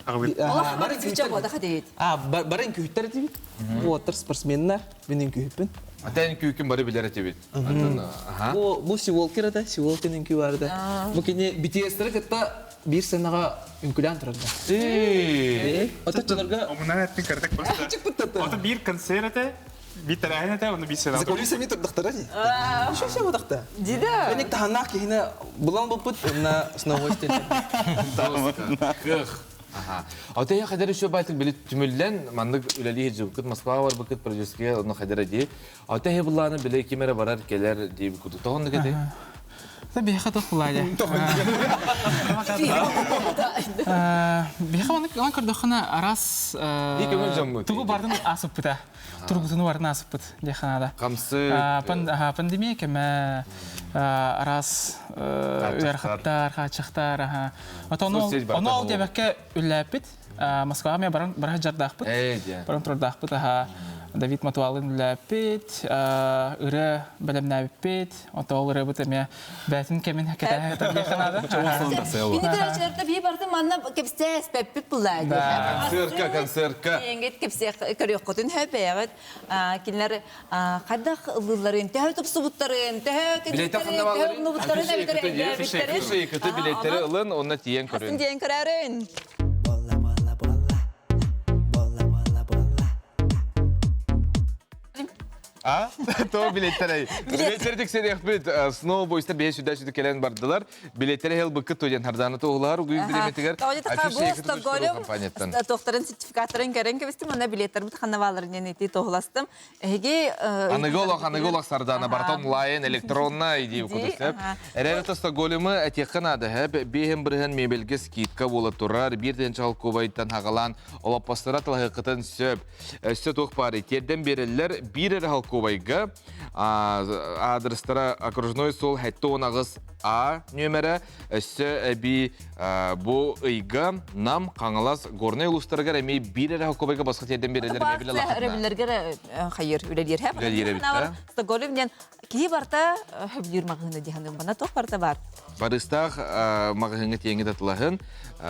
[SPEAKER 2] Олох бара күчө бода хәтәй.
[SPEAKER 6] А, барын күйттер дейт. Бу оттар спортсменнер, менин күйіппін.
[SPEAKER 1] Атен күйкүн бары билер этебит.
[SPEAKER 6] Бу бу Сиволкер да, Сиволкердин күй бар да. Бу кене BTS-тер кытта бир сценага үнкүлән турар да.
[SPEAKER 1] Э.
[SPEAKER 6] Ото чынырга
[SPEAKER 7] Омунан эттин кырдык просто. Ото бир концерт эте, бир тарахын эте, оны бир сцена.
[SPEAKER 6] За кулисами турдактар ди. Шо шо бодакта.
[SPEAKER 2] Дида.
[SPEAKER 6] Меник таханак кихине булан бупут на сновости.
[SPEAKER 1] Кых. Аха. Ата я хадер еще байтык билет түмүллен маннык үлели жылкыт Москва бар быкыт продюсерге оны хадер ди. Ата я булланы биле кимере барар келер дип куту. Тогонду кете.
[SPEAKER 8] Биһиэхэ туох булаайа? Биһиэхэ онон көрдөххүнэ араас тугу бардын аасыппыта. Тургутуну бардын аасыппыт диэххэ наада.
[SPEAKER 1] Хамсы.
[SPEAKER 8] Пандемия кэмэ араас ыарахаттар, хааччахтар. Ону ол диэбэккэ үллээппит. Москваҕа эмиэ баран баран дьардаахпыт. Баран турардаахпыт аха Давид Матуалын үллээппит, ырыа бэлэмнээбиппит. Ото ол ырыабыт эмиэ бээтин кэмин кэтэһэ диэххэ наада.
[SPEAKER 2] Кини көрөөччүлэртэ бии бартын манна кэпсээ эспэппит буллаа
[SPEAKER 1] Концертка, концертка.
[SPEAKER 2] Киэҥҥит кэпсиэх көрүөххүтүн сөп Кинилэр хайдах ыллыылларын, төһө тупсубуттарын, төһө кэтиттэрин, төһө умнубуттарын эбэтэр өйдөөбүттэрин.
[SPEAKER 1] Билеттэри ылын, онно тиийэн көрүн.
[SPEAKER 2] Тиийэн көрөөрүн.
[SPEAKER 1] А? То билеттер Билеттер тиксериэхпит. Сноубойстар бэйэ сүдэ сүдэ кэлэн бардылар. Билеттери хелбыккыт туйан харданы туһулар угуй биреметигер.
[SPEAKER 2] Тоҕо Тохтарын сертификаттарын көрөн кэбистим, онно билеттербит ханна бааларын ити туһуластым. Эһиги
[SPEAKER 1] Аныгы олох, аныгы олох Сардана барыта онлайн, электронно иди кудусеп. Эрээри Стокгольмы этиэххэ наада хэп биэһин бырыһын мебельге скидка буола турар, биир тыһыынча холкуобайтан хагалаан олоппостора талаһыаххытын сөп. Өссө туох баарый? Тиэрдэн биэрэллэр биир эрэ холкуобайга аадырыстара окружной суол 78 А нүөмэрэ өссө эбии бу ыйга Нам, Хаҥалас, Горнай улуустарыгар эмиэ биир эрэ холкуобайга босхо тиэрдэн биэрэллэр эмиэ билэ
[SPEAKER 2] Өрөбүллэргэ хайыр үлэлиир хэп.
[SPEAKER 1] Үлэлиир эбит да.
[SPEAKER 2] Стокгольм диэн киһи барта хөбүлүүр маҕаһыына диһаным бана туох барта бар.
[SPEAKER 1] Барыстаах маҕаһыыҥҥа тиэҥи татылаһын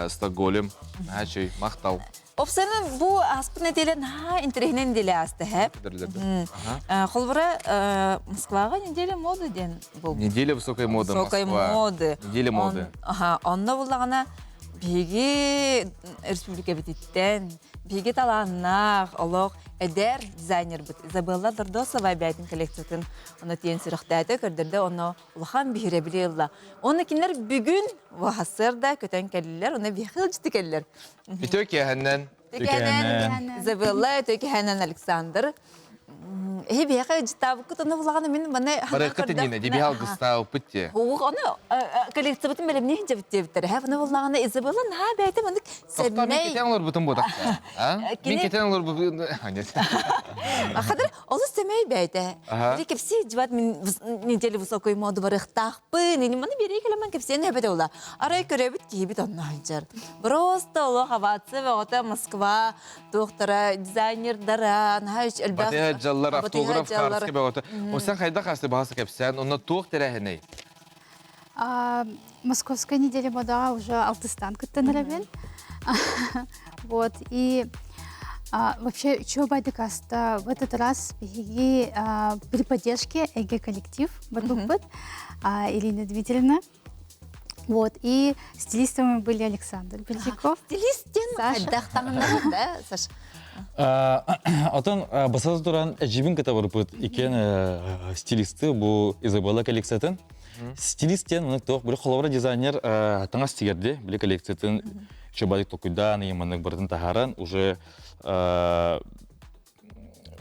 [SPEAKER 1] Стокгольм. Наһаа махтал.
[SPEAKER 2] Опсанын бу ааспыт нэдиэлэ наһаа интэриэһинэй нэдиэлэ ааста һэ. Холобура, Москваҕа неделя моды диэн буолбут.
[SPEAKER 1] Неделя высокой моды
[SPEAKER 2] Высокой моды.
[SPEAKER 1] Неделя моды.
[SPEAKER 2] Аха, онно буллаҕына биһиги республикабытыттан биһиги талааннаах олох эдэр дизайнербыт Изабелла Дордосова бэйэтин коллекциятын ону тиэн сүрэхтээтэ көрдөрдө онно улахан биһирэбили ылла. Онно кинилэр бүгүн сарсыарда көтөн кэллилэр, онно биһиэхэ ыалдьыты кэллилэр.
[SPEAKER 1] Үтүө киэһэннэн.
[SPEAKER 2] Үтүө Изабелла, үтүө киэһэннэн Александр. Эһи биһиэхэ ыалдьыттаабыккыт, онно булаҕына мин маны
[SPEAKER 1] Барыаххыт иннинэ, дии биһи алгыстаабыппыт дии.
[SPEAKER 2] Ух, ону коллекциябытын бэлэмнии сылдьабыт диэбиттэр. Һэ, ону буллаҕына Изабелла наһаа бэйэтэ маннык
[SPEAKER 1] Тохтоо, мин
[SPEAKER 2] сэмэй.
[SPEAKER 1] кэтэн олорбутум буотахта. А? Мин кэтэн олорбутум...
[SPEAKER 2] Хадыр олус сэмэй бэйэтэ. Били кэпсии дьыбат мин неделя высокой моды барыахтаахпын. Ини маны биэрии кэлэмэн кэпсиэн эбэтэ ула. Арай көрөбүт киһибит онно сылдьар. Просто олох овация бөҕөтө Москва туохтара, дизайнердара, наһаа үч элбэх
[SPEAKER 1] Батыһа дьаллар,
[SPEAKER 2] Батыһа
[SPEAKER 1] автограф
[SPEAKER 2] дьаллар.
[SPEAKER 1] хаарыска бөҕөтө. Осан хайдах асты баһаса кэпсээн, онно туох тэрээһинэй?
[SPEAKER 13] Московская неделя модаға уже алтыстан кыттан эрэбин. Вот, и вообще, чё байдыкаста в этот раз биһиги при поддержке ЭГЭ коллектив барбыппыт, Ирина Дмитриевна. Вот, и стилистами были Александр Бельдяков.
[SPEAKER 2] Стилистин хайдах таҥыннарар да, Саша?
[SPEAKER 12] Отон басасы туран эжибин кыта барбыт икен стилисты бу Изабелла коллекциятын. Стилист диэн мынык туох били холобура дизайнер таҥас тигэрди били коллекциятын чөбалик токуйдаан ыйыманнык барытын таһааран уже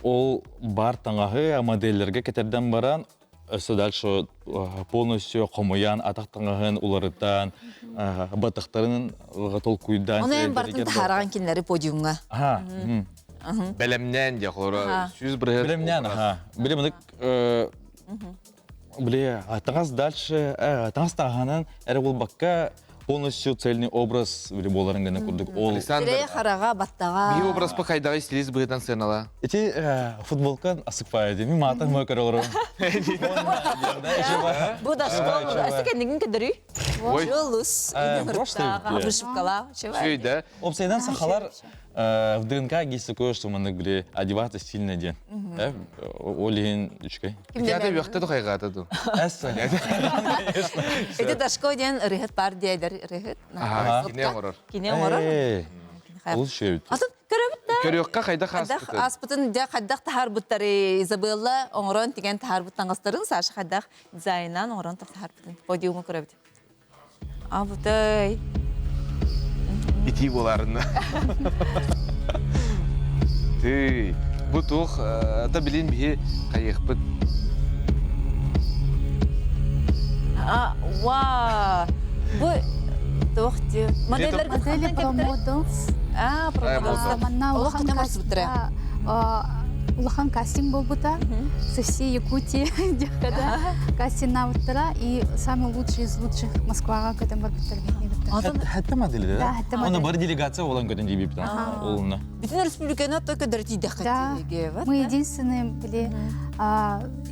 [SPEAKER 12] ол бар таҥаһы модельлерге кэтэрдэн баран өссө дальше полностью хомуйан атах таҥаһын уларытан батахтарын толкуйдаан
[SPEAKER 2] Оны эн бартын таһааран кинилэри подиумҥа.
[SPEAKER 1] Бэлэмнээн дьэ холоро 100
[SPEAKER 12] Бэлэмнээн аха. Били мынык Били таҥас дальше таҥас таһынан эрэ буолбакка полностью цельный образ били буоларын гына курдук ол
[SPEAKER 1] Александр
[SPEAKER 2] Сирэй хараҕа баттаҕа
[SPEAKER 1] Биһи образпа хайдаҕай стилист быһыытынан сыанала.
[SPEAKER 12] Ити футболка асыкпая дии. Мин маатан мой көрө олором.
[SPEAKER 2] Бу да школа. Өссө кэннигин көрдөрүй. Жолус. Вышивкала.
[SPEAKER 1] Чүй да.
[SPEAKER 12] Опсайдан сахалар в ДНК есть такое, что мы били одеваться стильно ден. Ол иһин үчүгэй.
[SPEAKER 1] Итиата үөхтэ тухайгаата ду.
[SPEAKER 2] Ити Дашко диэн ырыһыт бар диэдэр ырыһыт.
[SPEAKER 1] Кине оҥорор.
[SPEAKER 2] Кине оҥорор.
[SPEAKER 12] Олус үчүгэй
[SPEAKER 2] Атын көрөбүт да.
[SPEAKER 1] Көрүөххэ хайдах ааспытын.
[SPEAKER 2] Ааспытын дьэ хайдах таһаарбыттары Изабелла оҥорон тигэн таһаарбыт таҥастарын Саша хайдах дизайнынан оҥорон таһаарбытын подиуму көрөбүт. Абытай.
[SPEAKER 1] Итии буолаарынна. Тый, бу туох та билин биһи хайыахпыт.
[SPEAKER 2] Ва! Бу туох дии? Модельлерге
[SPEAKER 13] Модели Pro Models.
[SPEAKER 2] А, Pro Models.
[SPEAKER 13] Манна
[SPEAKER 2] Олох
[SPEAKER 13] улахан
[SPEAKER 2] көтө барсыбыттара.
[SPEAKER 13] Улахан кастинг болбута. Со всей Якутии диэххэ кастиннаабыттара и самый лучший из лучших Москваҕа көтөн барбыттар
[SPEAKER 12] биһиги Хэтте модели да?
[SPEAKER 13] Да,
[SPEAKER 12] Оны бар делегация болан көтөн диибиптан. Олуна.
[SPEAKER 2] Бүтүн республиканы только дөртийдэххэ
[SPEAKER 13] Да. Мы единственные были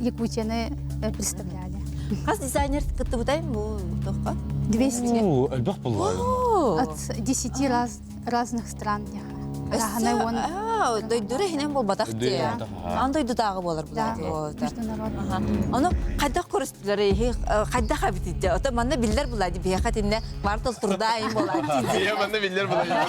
[SPEAKER 13] Якутияны представляли.
[SPEAKER 2] Хас дизайнер кыттыбытай бу тохха?
[SPEAKER 13] 200.
[SPEAKER 12] О, элбэх болла.
[SPEAKER 13] От 10 раз, разных стран.
[SPEAKER 2] Дойдура хинен болбатах те. Ан дойдутааҕы буолар булаа. Ону хайдах көрүстүлэр хайдах абитидде. Ото манна биллер булаа ди биһиэхэ тинне квартал турда айын буолаа.
[SPEAKER 1] Иә, манна биллер булаа.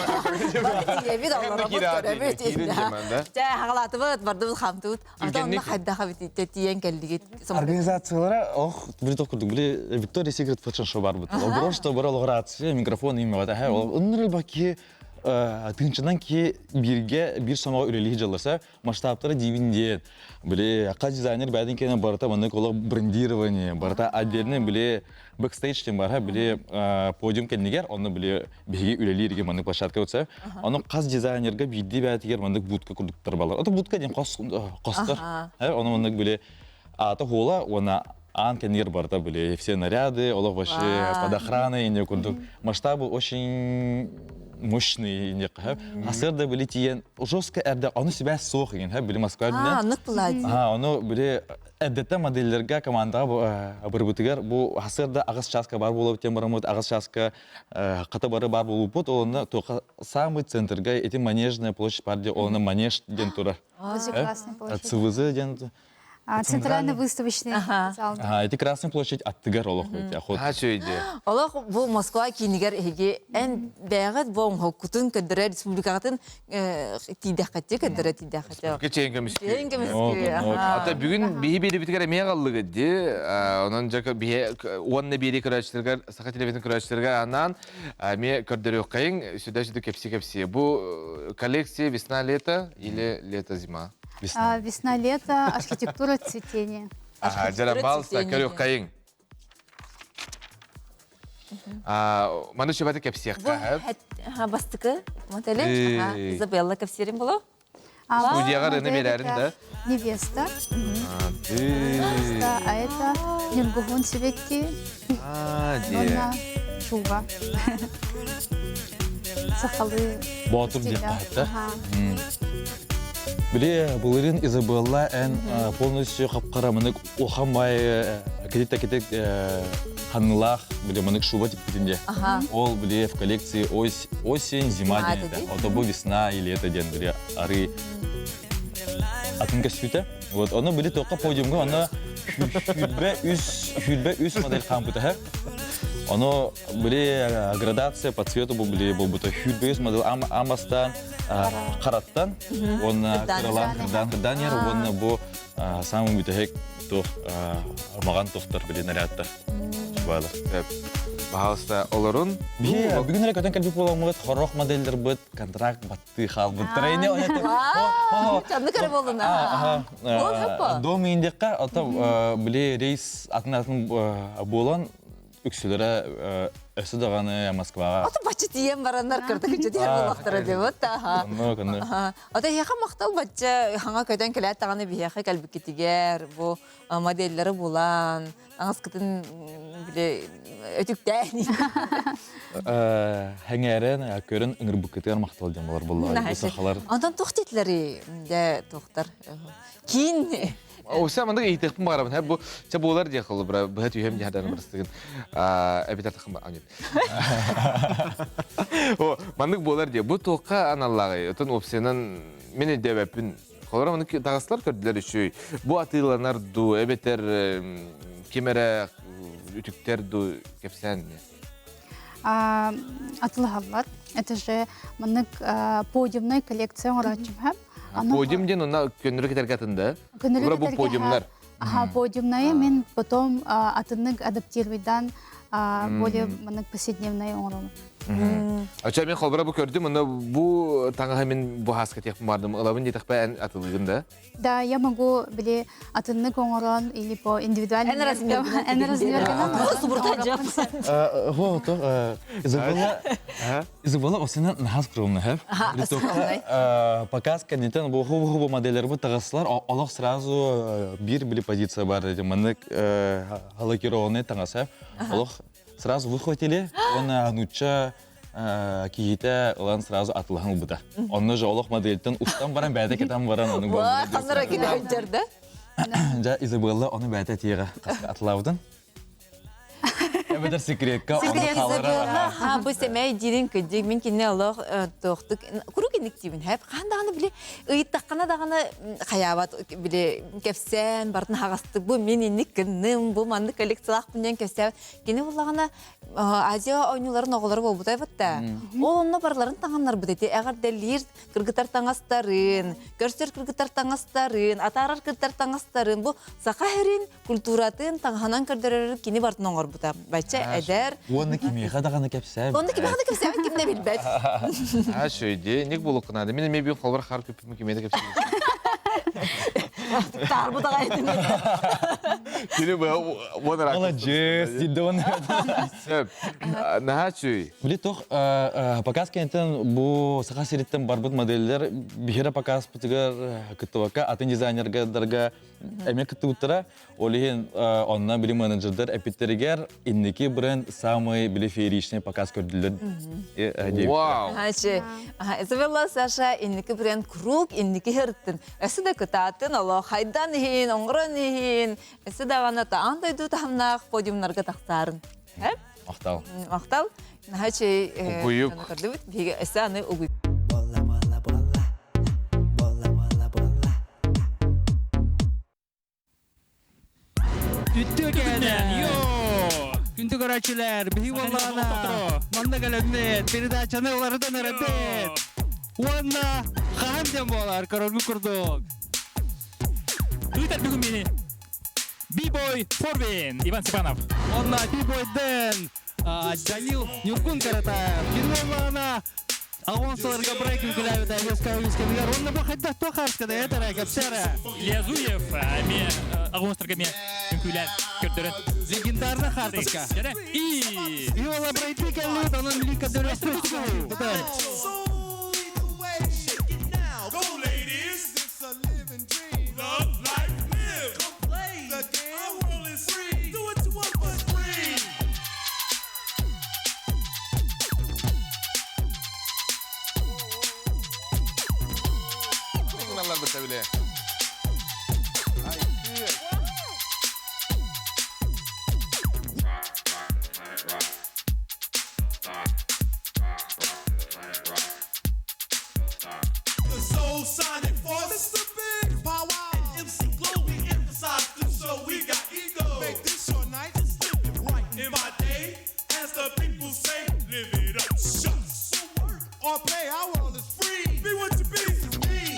[SPEAKER 2] Тиэбит олоробут көрөбүт. Жа хагалаатыбыт, бардыбыт хамтыбыт. Ото онно хайдах абитидде тиен келлигит.
[SPEAKER 12] Организациялара ох, били тох курдук, били Виктория Секрет Fashion Show бар бут. Оборон что бар ол рация, микрофон имя вот. Оннор баки тыынчынан ки бирге бир сомоҕо үлэлии дьалласа масштабтара диибин диэн били хас дизайнер бэйэтин кэнэ барыта маннык олох брендирование барыта отдельно били бэкстейдж диэн барха били подиум кэннигэр онно били биһиги үлэлииргэ маннык площадка утса ону хас дизайнерга биирдии бэйэтигэр маннык будка курдуктар балар ото будка диэн хос хостор ону маннык били аата хуола уонна аан кэннигэр барыта били все наряды олох вообще под охраной инде курдук масштабы очень мощный инде асырда били тиен жестко эрде ону себя суох деген били Москва
[SPEAKER 2] билен аннык булади
[SPEAKER 12] а ону били эрдеттен модельлерге командаға бырбытыгар бу асырда агыс часка бар болуп тем барамыт агыс часка хата бары бар болупут олонна тока самый центрга эти манежная площадь бар де олонна манеж ден турар
[SPEAKER 13] Возле Красной площади.
[SPEAKER 12] ЦВЗ ден
[SPEAKER 13] Центральный выставочный зал.
[SPEAKER 12] Ага, эти Красная площадь аттыгар олох өте охот.
[SPEAKER 1] А чөйде.
[SPEAKER 2] Олох бу Москва кинигер эһиги эн бэҕэт бу оҥоһуккутун көрдөрөр республикаҕытын тиийдэххэтти көрдөрө тиийдэххэтти.
[SPEAKER 1] Кечээн көмүскүү.
[SPEAKER 2] Кечээн көмүскүү.
[SPEAKER 1] Ата бүгүн биһи биэрибитигэр эмиэ аҕаллыгыт ди. Онон дьэ биһи уонна биэри көрөөччүлэргэр саха телевизион көрөөччүлэргэр анаан эмиэ көрдөрүөххэйиҥ сүдэ-сүдэ кэпси-кэпси. Бу коллекция весна-лето или лето-зима?
[SPEAKER 13] Весна. Весна-лето, архитектура цветения.
[SPEAKER 1] Ага, дьэ, пожалуйста, көрүөххэйиҥ. Маны шөбәті кэпсиэххэ.
[SPEAKER 2] Бастыкы модели Изабелла кэпсиэрин боло.
[SPEAKER 1] Студияға рыны берәрин да.
[SPEAKER 13] Невеста. А это Нюргугун Сибекки.
[SPEAKER 1] Нонна
[SPEAKER 13] Шуба. Сахалы.
[SPEAKER 12] Боотур диэн хаһытта. Били былырын Изабелла эн полностью хапкара манык улахан бай кедит кедит ханнылаах били манык шуба типпитинде. Ол били в коллекции осень, зима диэн этэ. Ото бу весна и лето диэн били ары атын көстүүтэ. Вот ону били тоққа подиумга оны хүрбэ үс модель хаампыта. Ону били градация по цвету бу били болбута хүрбэ үс модель амастан хараттан уонна кыралаан кырдаан кырдаан иһэр уонна бу самый бүтэһик туох маҕан тохтор били нарядтар баалар.
[SPEAKER 1] Пожалуйста, олорун.
[SPEAKER 12] Бүгүн эрэ көтөн кэлбит буоламмыт хорох модельдербыт контракт баттыы хаалбыттара ини
[SPEAKER 2] Чанны көрө болуна.
[SPEAKER 12] Дом индекка ото били рейс атын атын буолан үксүлэрэ өссө даҕаны Москваҕа.
[SPEAKER 2] Ото бачча тиийэн бараннар кырдык иччэ тиийэн буоллахтара диэбит аха. Ото эһиэхэ махтал бачча хаҥа көтөн кэлээт даҕаны биһиэхэ кэлбиккитигэр бу моделлары булан аҥаскытын били өтүктээн
[SPEAKER 12] Хэҥээрэн көрөн ыҥырбыккытыгар махтал диэн болар буоллаҕа сахалар.
[SPEAKER 2] Онтон туох диэтилэри дэ туохтар киин
[SPEAKER 1] Ося мандык ыйытыахпын баҕарабын. Бу ча буолар диэх холобура быһа түһэм дьаһадан барыстыгын эбитер тахым анит. О, маннык буолар диэ. Бу туохха аналлааҕый? Отон опциянан мен өйдөөбөппүн. Холобура маннык таҕыстылар көрдүлэр үчүгэй. Бу атыыланар дуу, эбэтэр ким эрэ үтүктэр дуу кэпсээн
[SPEAKER 13] Атылаһаллар. Это же маннык подиумнай коллекция оҥорооччум
[SPEAKER 1] Подиум диэн онно көннөрү кэтэргэ атын да? Бу подиумнар.
[SPEAKER 13] Аха, подиумнайы мен потом атыннык адаптируйдан А более маннык повседневный оҥоробун.
[SPEAKER 1] Ача мен холбора бу көрдүм, онно бу таҥаһы мин бу хааска тиэхпин бардым, ылабын диэтэхпэ эн атылыгын да?
[SPEAKER 13] Да, я могу били атыннык оҥорон или по индивидуальным
[SPEAKER 2] Эн размергынан.
[SPEAKER 13] Эн размергынан.
[SPEAKER 2] Субуртан жап.
[SPEAKER 12] Во, то Изабелла Изабелла осена нахас скромная, хэп.
[SPEAKER 2] скромный.
[SPEAKER 12] Показ кэннитен бу хубу модельдер бу таҕаслар олох сразу бир били позиция бар эти маннык лакированный таҥаса олох сразу выхватили он нучча киһитэ ылан сразу атылаһан ылбыта. Онно же олох модельтен устан баран бэйэтэ кетен баран ону
[SPEAKER 2] Ханнара кини өйдөрдө.
[SPEAKER 12] Жа Изабелла ону бэйэтэ тиэҕэ атылаабытын. Эбэтэр секретка ону
[SPEAKER 2] Изабелла ха бу сэмэй диирин кырдьык мин кинини олох туохтук куруук инниктиибин хэп хаан даҕаны били ыйыттаххына даҕаны хайаабат били кэпсээн бартын хаҕастык бу мин инник гынным бу маннык коллекциялаахпын диэн кэпсээбит кини буллаҕына Азия оонньууларын оҕолоро буолбута эбит да ол онно барыларын таҥаннарбыт ити эҕэрдэлиир кыргыттар таҥастарын көрсөр кыргыттар таҥастарын атаарар кыргыттар таҥастарын бу саха сирин культуратын таҥаһынан көрдөрөр кини бартын оҥорбута. Бачча эдэр.
[SPEAKER 12] Уонна кимиэхэ даҕаны кэпсээбит.
[SPEAKER 2] Уонна кимиэхэ да кэпсээбит ким да билбэт.
[SPEAKER 1] А шөйде, ник булуккунады. Мин эме бүйін холбар хар көппүм кимиэхэ да кэпсээбит.
[SPEAKER 2] Таарбут аҕай
[SPEAKER 1] Кини бу
[SPEAKER 12] Молодец, дидде он.
[SPEAKER 1] Сөп. Наһаа чүй.
[SPEAKER 12] Били тох показ кэнтен бу Саха сириттен барбыт модельдер биһире показ пытыгар кыттыбакка атын дизайнердарга эмиэ кыттыбыттара. Ол иһин онно били менеджердер эпиттеригэр инники бренд самый били фееричный показ көрдүлэр.
[SPEAKER 1] Вау!
[SPEAKER 2] Изабелла Саша инники бренд круг инники хырттын. Өссө да кытаатын олох хайдан иһин, оҥорон иһин, өссө даҕаны таан дойду таһымнаах подиумнарга тахсаарын.
[SPEAKER 12] Махтал.
[SPEAKER 2] Махтал. Наһаа
[SPEAKER 1] Угуйук.
[SPEAKER 2] Көрдүбүт. Биһиги өссө аны угуй.
[SPEAKER 14] Үттү кэлэн, йоо! Күндү көрөөччүлэр, биһи буоллаҕына, манна кэлэммит, передачаны уларытан эрэбит. Уонна хаһан диэн буолар, көрөргүт курдук.
[SPEAKER 7] Ыытар бүгүн мени B-boy Форвин Иван Степанов.
[SPEAKER 14] Уонна B-boy Дэн, Данил Нюргун Каратаев. Кини буоллаҕына, Алонсоларга брейк үҥкүлээбит Альеска үскэмигэр уонна бу хайдах туох хаарскада этэрэ кэпсээрэ.
[SPEAKER 7] Илья Зуев эмиэ Алонсоларга эмиэ үҥкүүлээн көрдөрөн.
[SPEAKER 14] Легендарный хаартыска.
[SPEAKER 7] И
[SPEAKER 14] И ола брейки кэллибит, онон билик көрдөрөстү.
[SPEAKER 9] Go ladies, it's a living dream. Love life, live. Come play the game. Our world is free. Do what you want for free.
[SPEAKER 1] Бile.
[SPEAKER 9] The soul sonic force. Mr. Big Power. MC Glow, we emphasize the show. We got ego. Make this your night. Just live it right. In my day, as the people say, live it up. Shucks. So work or play, our world is free. Be what you be. Be.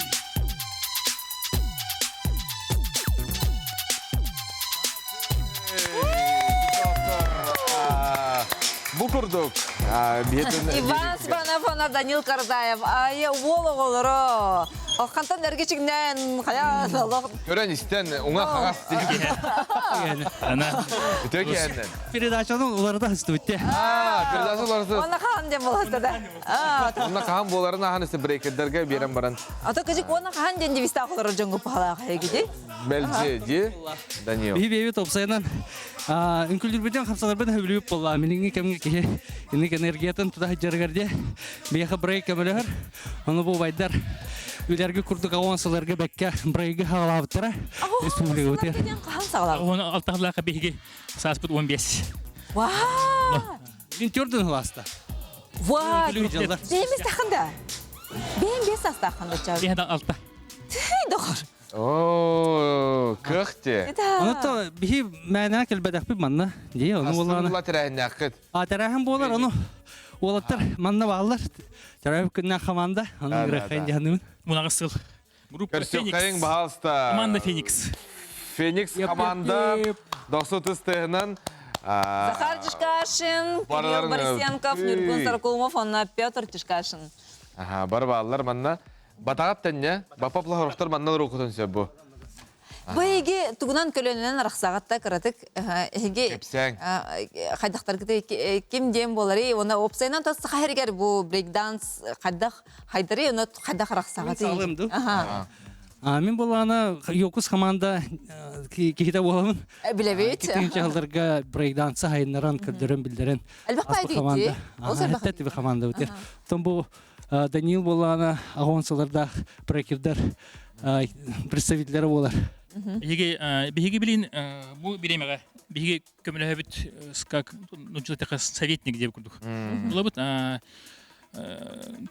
[SPEAKER 1] Бу курдук.
[SPEAKER 2] Иван Степанов, Данил Кардаев, ай уол оҕолоро. Хантан эргичигнэн хайа олох
[SPEAKER 1] Көрөн истен уҥа хаҥас
[SPEAKER 7] Ана.
[SPEAKER 1] Үтө киэннен.
[SPEAKER 14] Передачаны уларыта хыстыбытте.
[SPEAKER 1] Передача уларыта.
[SPEAKER 2] Онна хаан дем болата да.
[SPEAKER 1] Онна хаан боларын ахан өсө брейкердерге берен баран.
[SPEAKER 2] Ата кыжык онна хаан ден девиста олорор жоңгу пахалаах хэгиди.
[SPEAKER 1] Мелже ди Данил.
[SPEAKER 14] Биһи бэйбит опсайынан үҥкүлдүрбүтүн хамсаларбын хөбүлүүп болла. Миниңи кэмҥэ киһи инник энергиятын тута сылдьарыгар диэ. Биһиэхэ брейк көмөлөһөр. Ону бу убайдар үлэргэ курдук аҕуон сылларга бэккэ брейги хаалаабыттара. Республикабытыгар.
[SPEAKER 2] Хаан саҕалаабыт.
[SPEAKER 7] Оны алтахлаха биһиги сааспыт 15.
[SPEAKER 2] Ваа!
[SPEAKER 14] Мин төрдүн хыласта.
[SPEAKER 2] Ваа!
[SPEAKER 14] Үҥкүлүү дьыллар.
[SPEAKER 2] Бэйэмис тахында. Бэйэм бес астахында чаа.
[SPEAKER 7] Биһиги алта.
[SPEAKER 2] Түй дохор.
[SPEAKER 1] О, кыхте.
[SPEAKER 14] Оны биһи мээнэ кэлбэтэхпит манна. Дии, ону буоллаҕына.
[SPEAKER 1] Астыгылла тэрээһиннээххит.
[SPEAKER 14] А тэрээһин буолар, ону уолаттар манна бааллар. Төрөөбүт күннээх команда, ону ыгыраххайын дьаһаныбын.
[SPEAKER 7] Мунаҕы сыл. Группа
[SPEAKER 1] Көрсүөххэйиҥ,
[SPEAKER 7] Феникс.
[SPEAKER 1] баһаалыста.
[SPEAKER 7] Команда Феникс.
[SPEAKER 1] Феникс команда дохсу тыс тыһынан.
[SPEAKER 2] Захар Тишкашин, Кирилл Борисенков, Нюргун Саркумов, онна Петр Тишкашин.
[SPEAKER 1] Аха, бар бааллар манна. Батаҕат тэннэ, бапа плохоровтар манна урукутун сөп бу.
[SPEAKER 2] Бу эһиги тугунан көлөнүнэн арахсаҕатта кыратык эһиги хайдахтаргыты ким диэн буоларый уонна уопсайынан тас саха сиригэр бу брейкданс хайдах хайдарый уонна хайдах арахсаҕатый?
[SPEAKER 14] Салым ду. Мин булаана Йокус команда киһитэ буоламын.
[SPEAKER 2] Билэбит.
[SPEAKER 14] Китин чаһылларга брейкданса хайыннаран көрдөрөн билдэрэн.
[SPEAKER 2] Элбэх баайдыгыт.
[SPEAKER 14] Ол сэрбэх команда бутер. Том бу Даниил буоллаҕына аҕон сылардаах брекердэр представителлэрэ буолар.
[SPEAKER 7] Биһиги биһиги билин бу бириэмэҕэ биһиги көмөлөһөбүт как ну советник диэбит курдук. Булабыт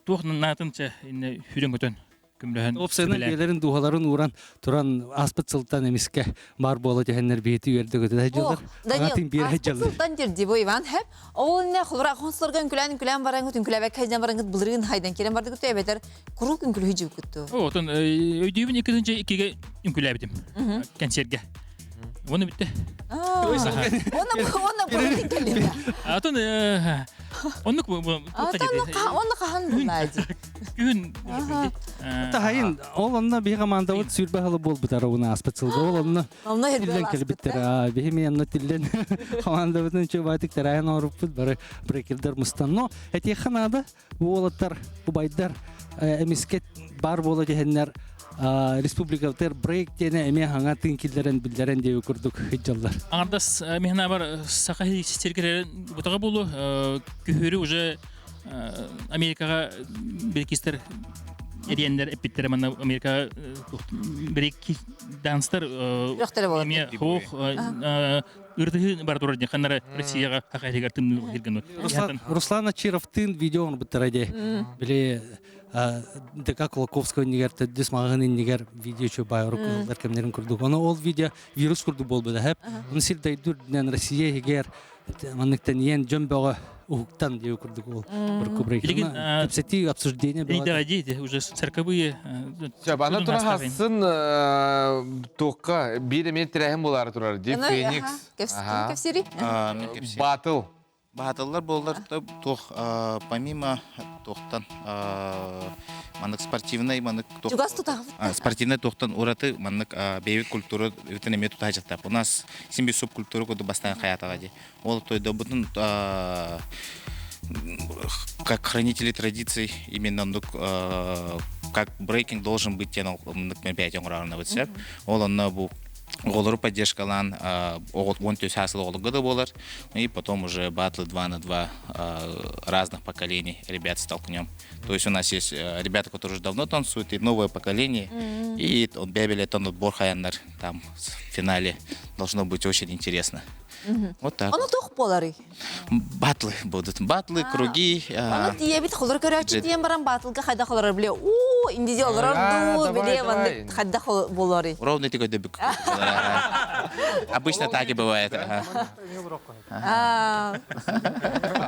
[SPEAKER 7] туох наатын чэ инне хүрэн көтөн көмөлөһөн
[SPEAKER 14] Опсайынан бэйэлэрин дууһаларын ууран туран ааспыт сылтан эмискэ баар буола түһэннэр биһити үөрдэ көтө дьыллар.
[SPEAKER 2] Данил, ааспыт сылтан дирди бу Иван хэп. Ол не холура хонсолорго үҥкүлээн үҥкүлээн бараҥыт үҥкүлээбэккэ сылдьан бараҥыт былырыын хайдан киирэн бардыгыт эбэтэр куруук үҥкүлүһү дьиэбиккит
[SPEAKER 7] О, отон өйдүүбүн иккитинчи иккигэ үҥкүлээбитим кэнсиэргэ. Уонна бүттэ.
[SPEAKER 2] Уонна уонна былырыын кэллим.
[SPEAKER 7] Атын оннук
[SPEAKER 2] Онно хаһан буллаа
[SPEAKER 7] Күһүн
[SPEAKER 14] Таһайын ол онно биһи командабыт сүүрбэ сылы буолбутара уна ааспыт сылга ол онно тиллэн кэлбиттэр биһи ми онно тиллэн командабытын чубаатык тэрээһин оҥоруппут бары брекердер мустан но этиэххэ наада уолаттар убайдар эмискэ бар буола түһэннэр республикабытыгар брейк диэни эмиэ хаҥа тыын киллэрэн биллэрэн диэби курдук сылдьаллар.
[SPEAKER 7] Аҥардас миһинабар саха сиргэр бутаҕа буолу күһүрү уже Америкаҕа брекистер эриэннэр эппиттэрэ манна Америкаҕа брейк данстар эмиэ хоох ырытыһыы бара турар диэн ханнара Россияҕа хахайыгар тымныы хиргэн
[SPEAKER 14] Руслан Ачировтыын видео оҥорбуттара дии били ДК Кулаковского иннигэр төрдүс маҕаһыын иннигэр видео чубай орукулар кэмнэрин курдук ону ол видео вирус курдук буолбута хэп оны сир дойду үрдүнэн Россия иһигэр маннык тэнийэн дьон бөҕө уһуктан диэби курдук ол
[SPEAKER 7] Билигин
[SPEAKER 14] кэпсэтии обсуждение
[SPEAKER 7] бөҕө дии уже церковые
[SPEAKER 1] Сөп, аны тура хассын туохха биир эмиэ тирээһин буолаары турар дии Феникс.
[SPEAKER 2] Кэпсири?
[SPEAKER 1] Батыл.
[SPEAKER 15] Баатыллар буоллар туох помимо туохтан маннык спортивный маннык
[SPEAKER 2] Чугас тутаҕыт.
[SPEAKER 15] Спортивный туохтан ураты маннык бэйэбит культура бүтүн эмиэ тутаачаттаах. У нас син субкультура курдук бастаан хаятаҕа дии. Ол тойдобутун как хранители традиций именно оннук как брейкинг должен быть диэн оннук мероприятие оҥорорунабыт сөп. Ол онно бу оҕолору поддержкалаан он төс асыл оҕолорго да буолар и потом уже батлы 2 на 2 разных поколений ребят столкнем. То есть у нас есть ребята, которые уже давно танцуют, и новое поколение. И он бэбеле тон отбор хаяннар там в финале должно быть очень интересно. Вот так.
[SPEAKER 2] Ону туох буоларый?
[SPEAKER 15] Батлы будут. Батлы, круги.
[SPEAKER 2] Ону тиийэбит холор көрөөччү тиийэн баран батлга хайдах олорор биле уу индизи олорор дуу биле маннык хайдах буоларый?
[SPEAKER 15] Ровно ити көдөбүк. Обычно так и бывает.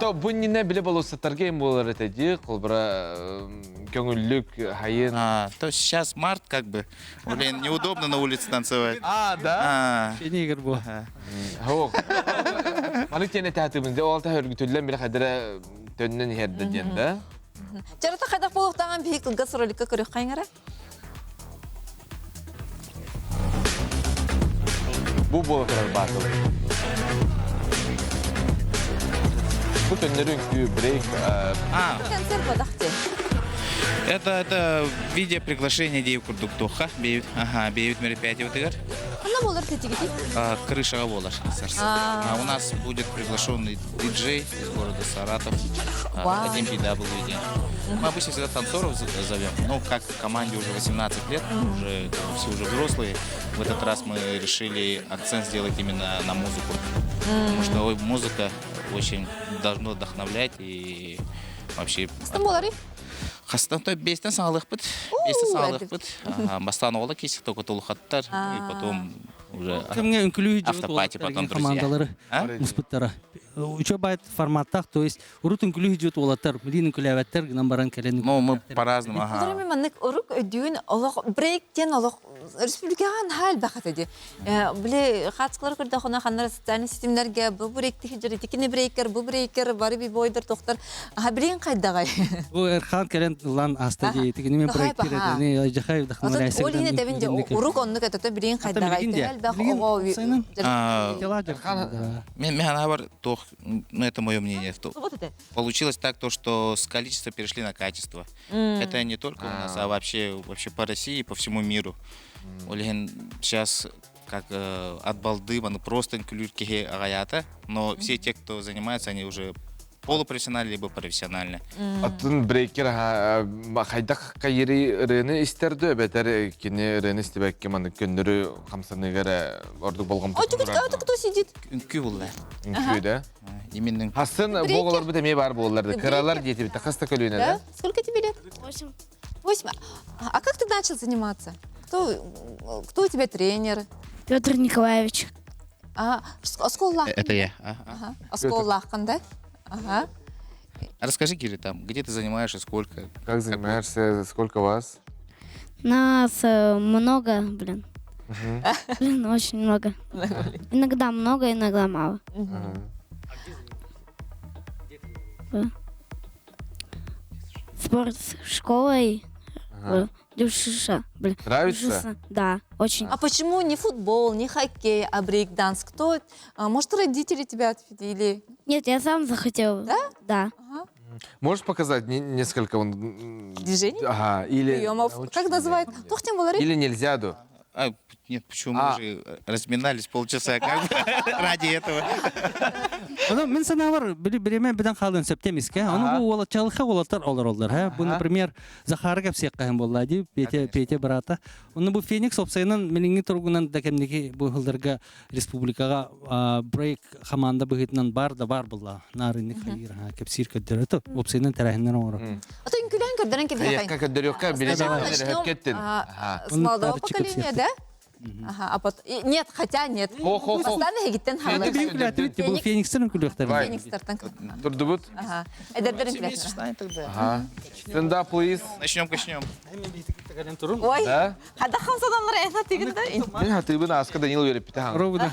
[SPEAKER 1] То бу иннинэ биле болуссаттарга им буолар этэ дии, холбура көҥүллүк хайын.
[SPEAKER 15] То есть сейчас март как бы Блин, неудобно на улице танцевать.
[SPEAKER 1] А, да?
[SPEAKER 14] Шенегер бу.
[SPEAKER 1] Хоох. Маны тиэнэ таатыбын де ол та өргүтүллэн биле хадара төннөн иһэрдэ диэн да.
[SPEAKER 2] Чарата хайдах буолуохтааҕын биһи кылгас роликка көрүөххэ
[SPEAKER 1] Бу буола турар баатыл. Бу төннөрү үҥкүү брейк.
[SPEAKER 2] Концерт бодах
[SPEAKER 15] Это это видео приглашение дии курдук туохха бэйбит аха бэйбит мероприятиебытыгар.
[SPEAKER 2] Ханна буолар тетигити?
[SPEAKER 15] Крышаға буолар А у нас будет приглашенный диджей из города Саратов. Один PW день. Мы обычно всегда танцоров зовем, но как команде уже 18 лет, уже все уже взрослые. В этот раз мы решили акцент сделать именно на музыку. Потому что музыка очень должно вдохновлять и вообще...
[SPEAKER 2] Хастан буоларый?
[SPEAKER 15] Хастан то бестен саҥалыахпыт. Бестен саҥалыахпыт. Бастаан оҕолор киисик только тулухаттар, и потом уже
[SPEAKER 14] Кэмҥэ үҥкүлүү
[SPEAKER 15] автопати потом друзья.
[SPEAKER 14] командалары муспуттара. Үчө байт форматтаах, то есть урут үҥкүлүү дьүөт уолаттар, билин үҥкүлээбэттэр гынан баран кэлэн
[SPEAKER 15] Ну, мы по-разному, ага.
[SPEAKER 2] Олор маннык урук өйдүүн олох брейк диэн олох Республикаҕа наһаа элбэх этэ дии. Били хаачыкалар көрдөххүнэ ханна социальнай ситимнэргэ бу брейкти сылдьар итикини брейкер, бу брейкер, бары бибойдар тохтор. Аха билигин хайдаҕай?
[SPEAKER 14] Бу Эрхан кэлэн ылан ааста дии. Итикини мен брейктир этени жахай
[SPEAKER 2] Отон ол иһин этэбин дии урук оннук этэ билигин хайдаҕай? Төһө элбэх оҕо
[SPEAKER 15] Мен мен туох, ну это мое мнение. Получилось так то, что с количества перешли на качество. Это не только у нас, а вообще, вообще по России и по всему миру. Ол иһин сейчас как от балды, ну просто киһи аҕыйаата, но все те, кто занимается, они уже полупрофессионально либо профессионально.
[SPEAKER 1] Атын брейкер хайдах кайыри ырыаны истерді, бетер кини ырыаны истибекке маны көннөрү хамсаныгар ордук болҕомто.
[SPEAKER 2] А кто сидит?
[SPEAKER 15] Үҥкүү булла.
[SPEAKER 1] Үҥкүү да?
[SPEAKER 15] Именно.
[SPEAKER 1] Хасын боголор бит эмиэ бар буоллар. Кыралар диэти бит хаста көлүнэ да?
[SPEAKER 2] Сколько тебе лет? 8. 8. А как ты начал заниматься? Кто, кто у тебя тренер?
[SPEAKER 16] Петр Николаевич.
[SPEAKER 2] А, осколлах?
[SPEAKER 15] Это я.
[SPEAKER 2] Ага. Осколлахкан, да? Ага.
[SPEAKER 15] Расскажи, Кири, там, где ты занимаешься, сколько?
[SPEAKER 1] Как занимаешься, сколько вас?
[SPEAKER 16] Нас много, блин. Блин, очень много. Иногда много, иногда мало. Спорт школой. Дюшиша. Блин.
[SPEAKER 1] Нравится?
[SPEAKER 16] Да, очень.
[SPEAKER 2] А почему не футбол, не хоккей, а брейк-данс? Кто? Может, родители тебя или...
[SPEAKER 16] Нет, я сам захотел.
[SPEAKER 2] Да?
[SPEAKER 16] Да.
[SPEAKER 2] Ага.
[SPEAKER 1] Можешь показать несколько вон,
[SPEAKER 2] движений?
[SPEAKER 1] Ага, или...
[SPEAKER 2] Приемов. Как называют? Тохтем
[SPEAKER 1] Или нельзя, да?
[SPEAKER 15] А, нет, почему мы же разминались полчаса как бы ради этого.
[SPEAKER 14] Ону мин санаабар били биреме биден хаалын сөптемиске. Ону бу уолачалыха уолаттар олороллар. Ха? Бу, например, Захара кэпсиэккэһин буолла ди Петя Петя брата. Ону бу Феникс опсайынан милиңи тургунан да кэмники бу хылдарга республикага брейк команда быһытынан бар да бар булла. Нарынны хайыр ха кэпсиир көддөрө то опсайынан тэрээһиннер оҥоро.
[SPEAKER 2] А то үҥкүлээн көрдөрөн кэбиһэххин.
[SPEAKER 1] Хайыкка көрдөрүөххэ билигин кеттин.
[SPEAKER 2] С молодого поколения, да? Ага, а потом... Нет, хотя нет. Бастан эгиттен халлар.
[SPEAKER 14] Бу Феникстер үҥкүлүөхтэр.
[SPEAKER 2] Феникстертан.
[SPEAKER 1] Турдубут.
[SPEAKER 2] Ага. Эдердерин күлэхтэр.
[SPEAKER 1] Ага. Stand up, please.
[SPEAKER 15] Начнем, начнем.
[SPEAKER 2] Ой, хада хамсаданлар эна тигинде.
[SPEAKER 1] Мен хатыбын аска Данил берип бите хан.
[SPEAKER 14] Ровно.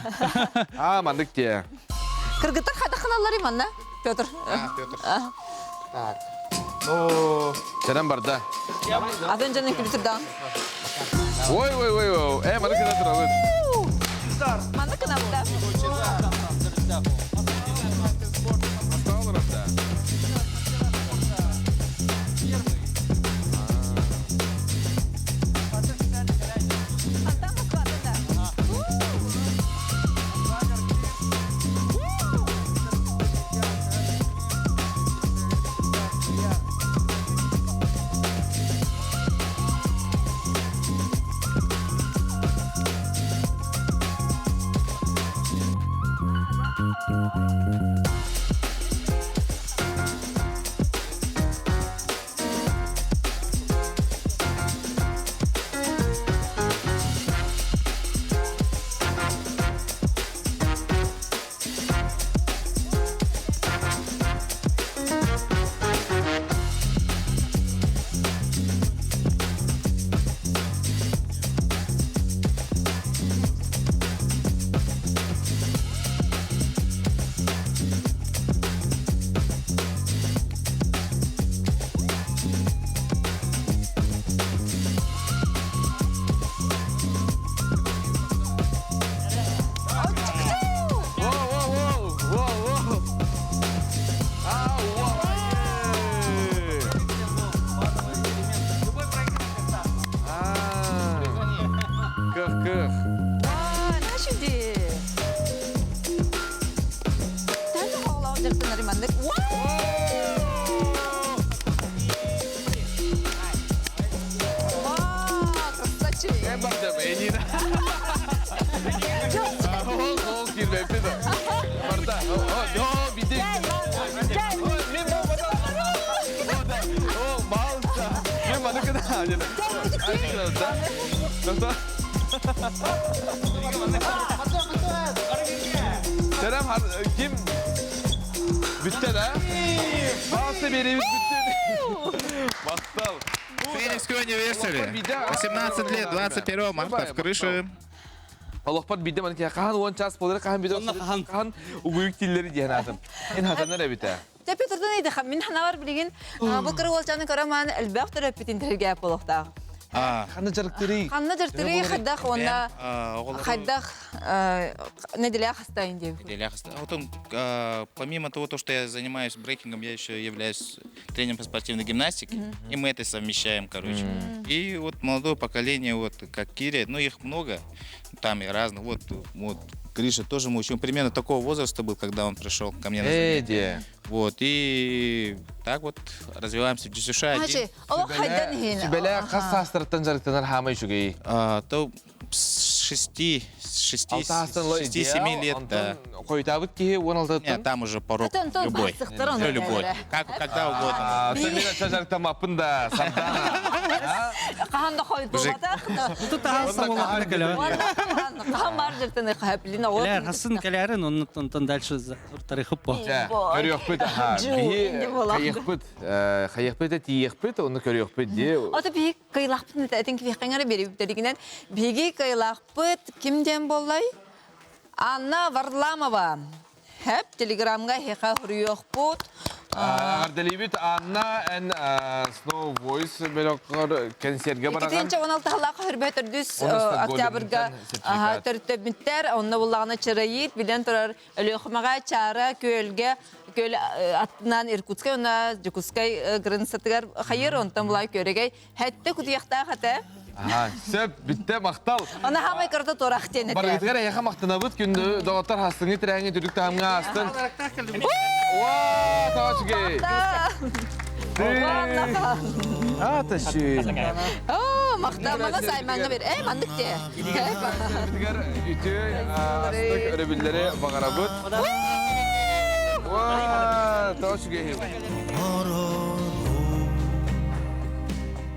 [SPEAKER 1] А, мандык те.
[SPEAKER 2] Кыргыттар хада ханаллар иманна, Петр.
[SPEAKER 15] А, Петр. Так. Ну,
[SPEAKER 1] Сенен барда.
[SPEAKER 2] Атын жанын күлүтүрдан.
[SPEAKER 1] Ой, ой, ой, ой. Э, мандык кына турабыт.
[SPEAKER 2] Мандык кына да.
[SPEAKER 1] Кых-кых. Kerem kim? Bitti de. Паста беребит бүттү. Махтал.
[SPEAKER 15] Феникского университета. 18 лет, 21 марта в крыше.
[SPEAKER 1] Олохпор бидде маны хаһан уон час болар хаһан бидде хаһан угуйук тиллери диэн атым. Эн хатанар эбитэ.
[SPEAKER 2] Те Петрден ыйды мин ханавар билигин бу кыры уолчаны көрөман элбэх төрөппүтүн тэргээп болохтаах.
[SPEAKER 1] Ханна жарыктырый?
[SPEAKER 2] Ханна жарыктырый хайдах уонна хайдах неделя хастайын деп.
[SPEAKER 15] Неделя хастайын. Потом, помимо того, то, что я занимаюсь брейкингом, я еще являюсь тренером по спортивной гимнастике, и мы это совмещаем, короче. И вот молодое поколение, вот как Киря, ну их много, там и разных, вот, вот Гриша тоже мы учим. Примерно такого возраста был, когда он пришел ко мне на занятия. Вот, и так вот развиваемся в ДЮСШ один.
[SPEAKER 1] Сүбэлэ хас саастарыттан жарыктанар хаамай үчүгэй?
[SPEAKER 15] То с шести, с шести, шести, семи лет, да.
[SPEAKER 1] Хойутаабыт киһи он алтыттан?
[SPEAKER 15] Нет, там уже порог любой. Все любой. Как, когда угодно.
[SPEAKER 1] Мен жарыктамаппын да, Сардана.
[SPEAKER 2] Хаһан да хойутуубатах. Хаһан бар жертен хаплин
[SPEAKER 14] Кэлэр, хасын кэлэрин, оннуттан дальше тарыхып по.
[SPEAKER 1] Көрүөхпүт, аха. Биһи хайыхпыт, хайыхпыт тиийэхпит, оны көрүөхпүт дии.
[SPEAKER 2] Ото биһи кыйлахпыт этин киһиэхэ берибиттеригинен биһиги кыйлахпыт ким диэн боллай? Анна Варламова. Хэп телеграмга хеха хуруйохпут.
[SPEAKER 1] Ардалибит Анна эн Snow Voice бөлөккөр концертге бараган.
[SPEAKER 2] Икитинче 16 халака хөрбө төрдүс октябрга төрттөбүттер, онно буллагына чырайыт, билен турар Өлөхмага чара көлгө көл аттынан Иркутскай, онна Дьокуускай границатыгар хайыр, онтон булай көрегей. Хәтте кутуяхта хата.
[SPEAKER 1] Ага, сөп, битте мактал.
[SPEAKER 2] Она хамай карта торах тенете.
[SPEAKER 1] Баргытыгар эйэхэ мактанабыт күндү доҕоттор хастыҥы тирээҥи түрүк таһымҥа астын. Уа, таачыгэй. Аташын.
[SPEAKER 2] О, махта мана сайманга бер. Э, мандык те.
[SPEAKER 1] Битигер үтүө астык өрөбүллэри баҕарабыт. Уа, таачыгэй.